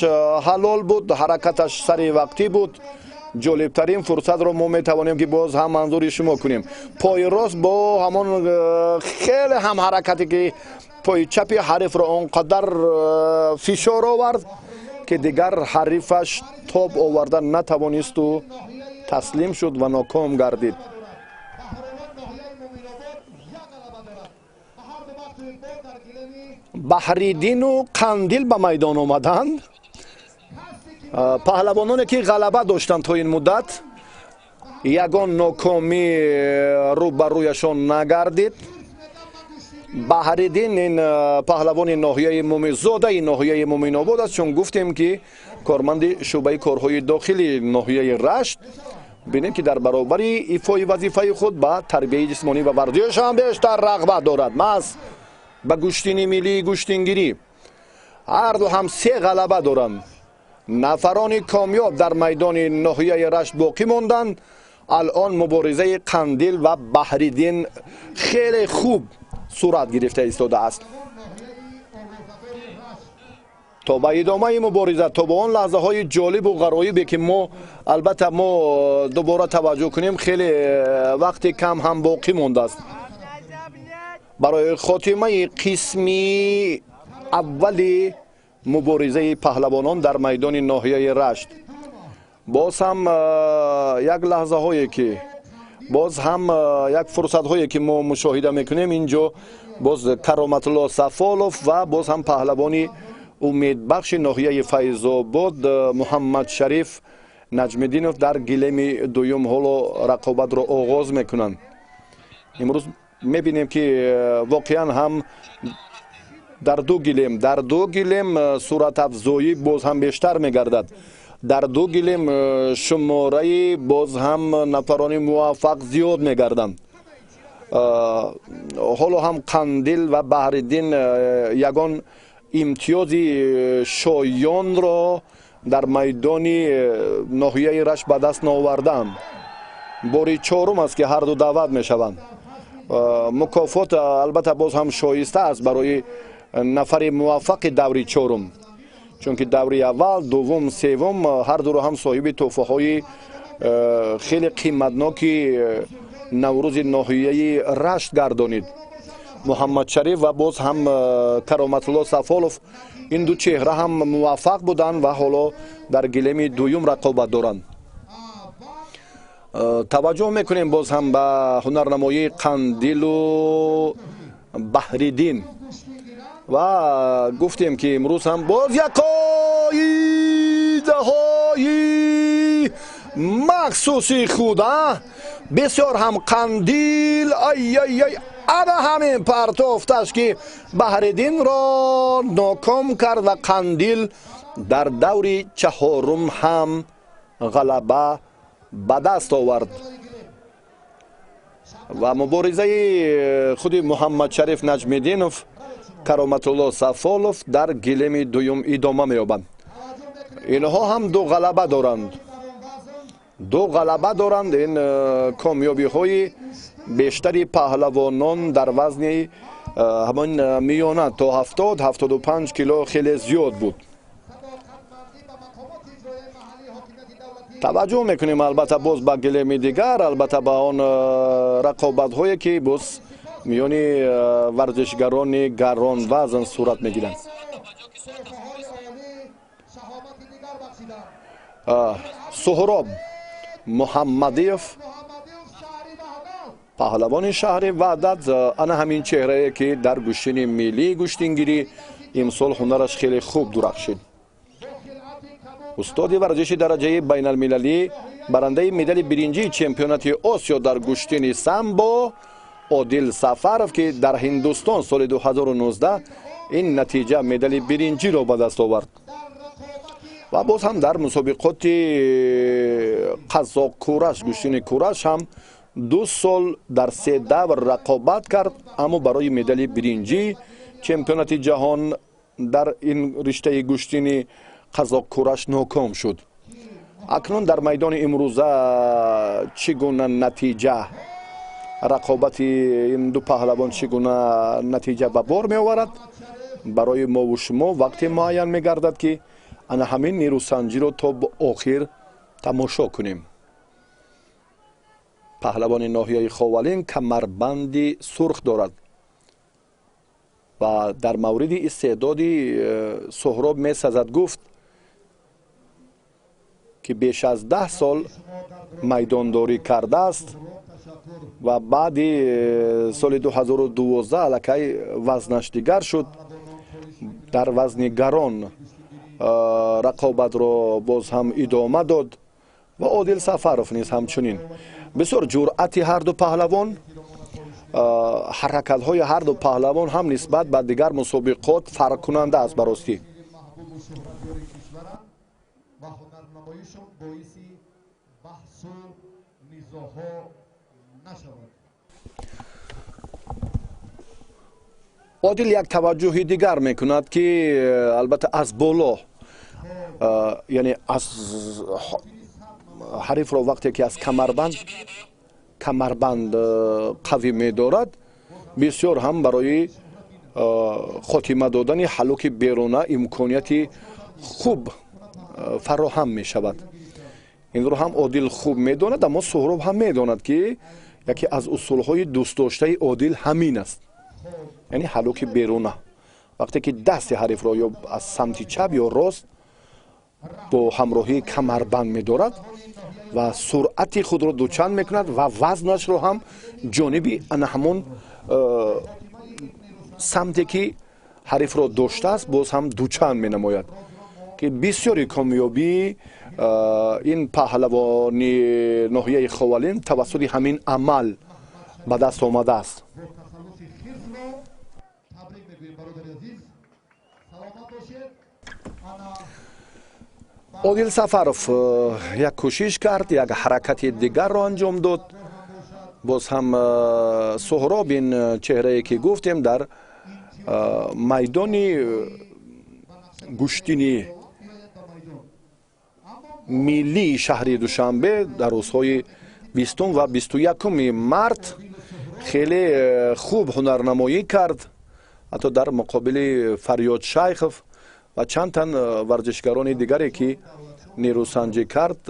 Speaker 1: ҳалол буд, ҳаракаташ сари вақтӣ буд. Ҷолибтарин фурсатро мо метавонем, ки боз ҳам манзури шумо кунем. Пои рост бо ҳамон хеле ҳам ҳаракате, ки пои чапи ҳарифро он қадар фишор овард, ки дигар ҳарифаш тоб оварда натавонисту таслим шуд ва ноком гардид. Баҳриддину Қандил ба майдон омаданд. Паҳлавононе, ки ғалаба доштанд, то ин муддат ягон нокомӣ рӯ ба рӯяшон нагардид. Баҳриддин ин паҳлавони ноҳияи зодаи ноҳияи Муминобод аст, чун гуфтем, ки корманди шӯъбаи корҳои дохили ноҳияи Рашт. Бинем, ки дар баробари ифои вазифаи худ ба тарбияи ҷисмонӣ ва варзиш ҳам бештар рағбат дорад, маҳз ба гӯштини миллии гӯштингирӣ. Ҳар ду ҳам се ғалаба доранд. Нафарони комёб дар майдони ноҳияи Рашт боқӣ монданд. Алон муборизаи Қандил ва Баҳриддин хеле хуб сурат гирифта истодааст. То ба идомаи мубориза, то ба он лаҳзаҳои ҷолибу ғароибе, ки мо албатта мо дубора таваҷҷӯҳ кунем, хеле вақти кам ҳам боқӣ мондааст барои хотимаи қисми аввали муборизаи паҳлавонон дар майдони ноҳияи Рашт. Боз ҳам як лаҳзаҳое, ки боз ҳам як фурсатҳое, ки мо мушоҳида мекунем инҷо, боз Кароматулло Сафолов ва боз ҳам паҳлавони умедбахши ноҳияи Файзобод Муҳаммадшариф Наҷмиддинов дар гилеми дуюм ҳоло рақобатро оғоз мекунанд. Имрӯз мебинем, ки воқеан ҳам Дар ду гилем, дар ду гилем суръатафзоӣ боз ҳам бештар мегардад. Дар ду гилем шумораи боз ҳам нафарони муваффақ зиёд мегарданд. Ҳоло ҳам Қандил ва Баҳриддин ягон имтиёзи шоёнро дар майдони ноҳияи Рашт ба даст наовардаанд. Бори чорум аст, ки ҳарду даъват мешаванд. Мукофот албатта боз ҳам шоиста аст барои нафари муваффақи даври чорум, чунки даври аввал, дуввум, севум ҳардуро ҳам соҳиби тӯҳфаҳои хеле қиматноки Наврӯзи ноҳияи Рашт гардонид. Муҳаммадшариф ва боз ҳам Кароматулло Сафолов, ин ду чеҳра ҳам муваффақ буданд ва ҳоло дар гилеми дуюм рақобат доранд. Таваҷҷӯҳ мекунем боз ҳам ба ҳунарнамоии Қандилу Баҳриддин ва гуфтем, ки имрӯз ҳам боз як қоидаҳои махсуси худ бисёр ҳам Қандил, ай-ай-ай, ана ҳамин партофташ, ки Баҳриддинро ноком кард ва Қандил дар даври чаҳорум ҳам ғалаба ба даст овард. Ва муборизаи худи Муҳаммадшариф Наҷмиддинов, Кароматулло Сафолов дар гилеми дуюм идома меёбад. Инҳо ҳам ду ғалаба доранд, ду ғалаба доранд. Ин комёбиҳои бештари паҳлавонон дар вазни ҳамон миёна то 70-75 кило хеле зиёд буд. Таваҷҷӯҳ мекунем албатта боз ба гилеми дигар, албатта ба он рақобатҳое, ки боз миёни варзишгарони гаронвазн сурат мегиранд. Суҳроб Муҳаммадиев, паҳлавони шаҳри Ваҳдат, ана ҳамин чеҳрае, ки дар гӯштини миллии гӯштингирӣ имсол ҳунараш хеле хуб дурахшид. Устоди варзиши дараҷаи байналмилалӣ, барандаи медали биринҷии чемпионати Осиё дар гӯштини самбо Одил Сафаров, ки дар Ҳиндустон соли 2019 ин натиҷа медали биринҷиро ба даст овард ва боз ҳам дар мусобиқоти қазоқ-кураш, гӯштини кураш ҳам 2 сол дар 3 давр рақобат кард, аммо барои медали биринҷӣ чемпионати ҷаҳон дар ин риштаи гӯштини қазоқ-кураш ноком шуд. Акнун дар майдони имрӯза чӣ гуна натиҷа, рақобати ин ду паҳлавон чӣ гуна натиҷа ба бор меоварад, барои мову шумо вақте муайян мегардад, ки ана ҳамин нерӯсанҷиро то ба охир тамошо кунем. Паҳлавони ноҳияи Ховалин камарбанди сурх дорад ва дар мавриди истеъдоди Суҳроб месазад гуфт, ки беш аз 10 сол майдондорӣ кардааст ва баъди соли 2012 аллакай вазнаш дигар шуд. Дар вазни гарон рақобатро боз ҳам идома дод ва Одил Сафаров низ ҳамчунин. Бисёр ҷуръати ҳарду паҳлавон, ҳаракатҳои ҳарду паҳлавон ҳам нисбат ба дигар мусобиқот фарқкунанда аст. Ба ростӣ Одил як таваҷҷӯҳи дигар мекунад, ки албатта аз боло, яъне аз ҳарифро вақте ки аз камарбанд қавӣ медорад, бисёр ҳам барои хотима додани ҳалуки беруна имконияти хуб фароҳам мешавад. Инро ҳам Одил хуб медонад, аммо Суҳроб ҳам медонад, ки яке аз усулҳои дӯстдоштаи Одил ҳамин аст, яъне ҳалуки беруна. Вақте ки дасти ҳарифро ё аз самти чап ё рост бо ҳамроҳии камарбанд медорад ва суръати худро дучанд мекунад ва вазнашро ҳам ҷониби ана ҳамон самте, ки ҳарифро доштааст, боз ҳам дучанд менамояд, ки бисёри комёбии ин паҳлавони ноҳияи Ховалин тавассути ҳамин амал ба даст омадааст. Одил Сафаров як кӯшиш кард, як ҳаракати дигарро анҷом дод. Боз ҳам Суҳроб, ин чеҳрае, ки гуфтем, дар майдони гӯштини миллии шаҳри Душанбе дар рӯзҳои 20 ва 21-уми март хеле хуб ҳунарнамоӣ кард, ҳатто дар муқобили Фарёд Шайхов ва чанд тан варзишгарони дигаре, ки нерӯсанҷӣ кард,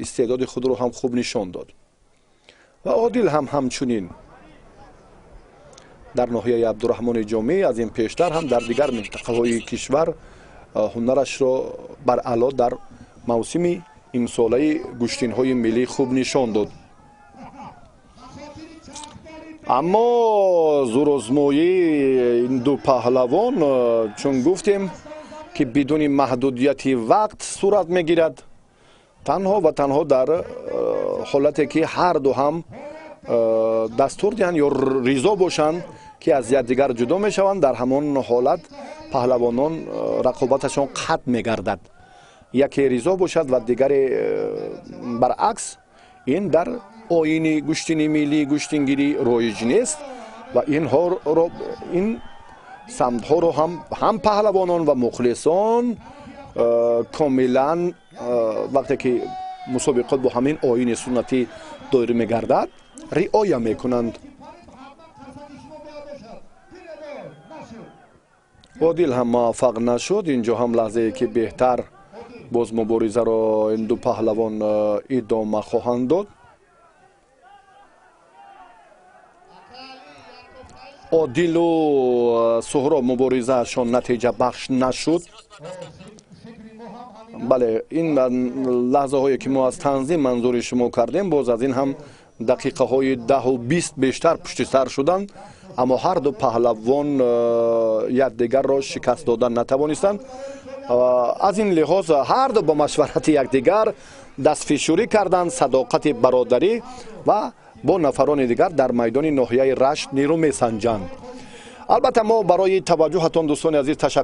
Speaker 1: истеъдоди худро ҳам хуб нишон дод. Ва Одил ҳам ҳамчунин дар ноҳияи Абдураҳмони Ҷомӣ, аз ин пештар ҳам дар дигар минтақаҳои кишвар ҳунарашро бараъло дар мавсими имсолаи гӯштинҳои миллӣ хуб нишон дод. Аммо зӯрозмоии ин ду паҳлавон, чун гуфтем, ки бидуни маҳдудияти вақт сурат мегирад, танҳо ва танҳо дар ҳолате, ки ҳарду ҳам дастур диҳанд ё ризо бошанд, ки аз якдигар ҷудо мешаванд, дар ҳамон ҳолат паҳлавонон рақобаташон қатъ мегардад. Яке ризо бошад ва дигаре баръакс, ин дар оини гӯштини миллии гӯштингирӣ роиҷ нест ва инҳоро, ин самтҳоро ҳам паҳлавонон ва мухлисон комилан, вақте ки мусобиқот бо ҳамин оини суннатӣ доир мегардад, риоя мекунанд. Одил ҳам муваффақ нашуд. Инҷо ҳам лаҳзае, ки беҳтар боз муборизаро ин ду паҳлавон идома хоҳанд дод. Одилу Суҳроб муборизаашон натиҷабахш нашуд. Бале, ин лаҳзаҳое, ки мо аз танзим манзури шумо кардем, боз аз ин ҳам дақиқаҳои 10-у 20 бештар пушти сар шуданд, аммо ҳарду паҳлавон якдигарро шикаст дода натавонистанд. Аз ин лиҳоз ҳарду бо машварати якдигар дастфишурӣ карданд, садоқати бародарӣ, ва бо нафарони дигар дар майдони ноҳияи Рашт нерӯ месанҷанд. Албатта, мо барои таваҷҷӯҳатон, дӯстони азиз, ташаккур.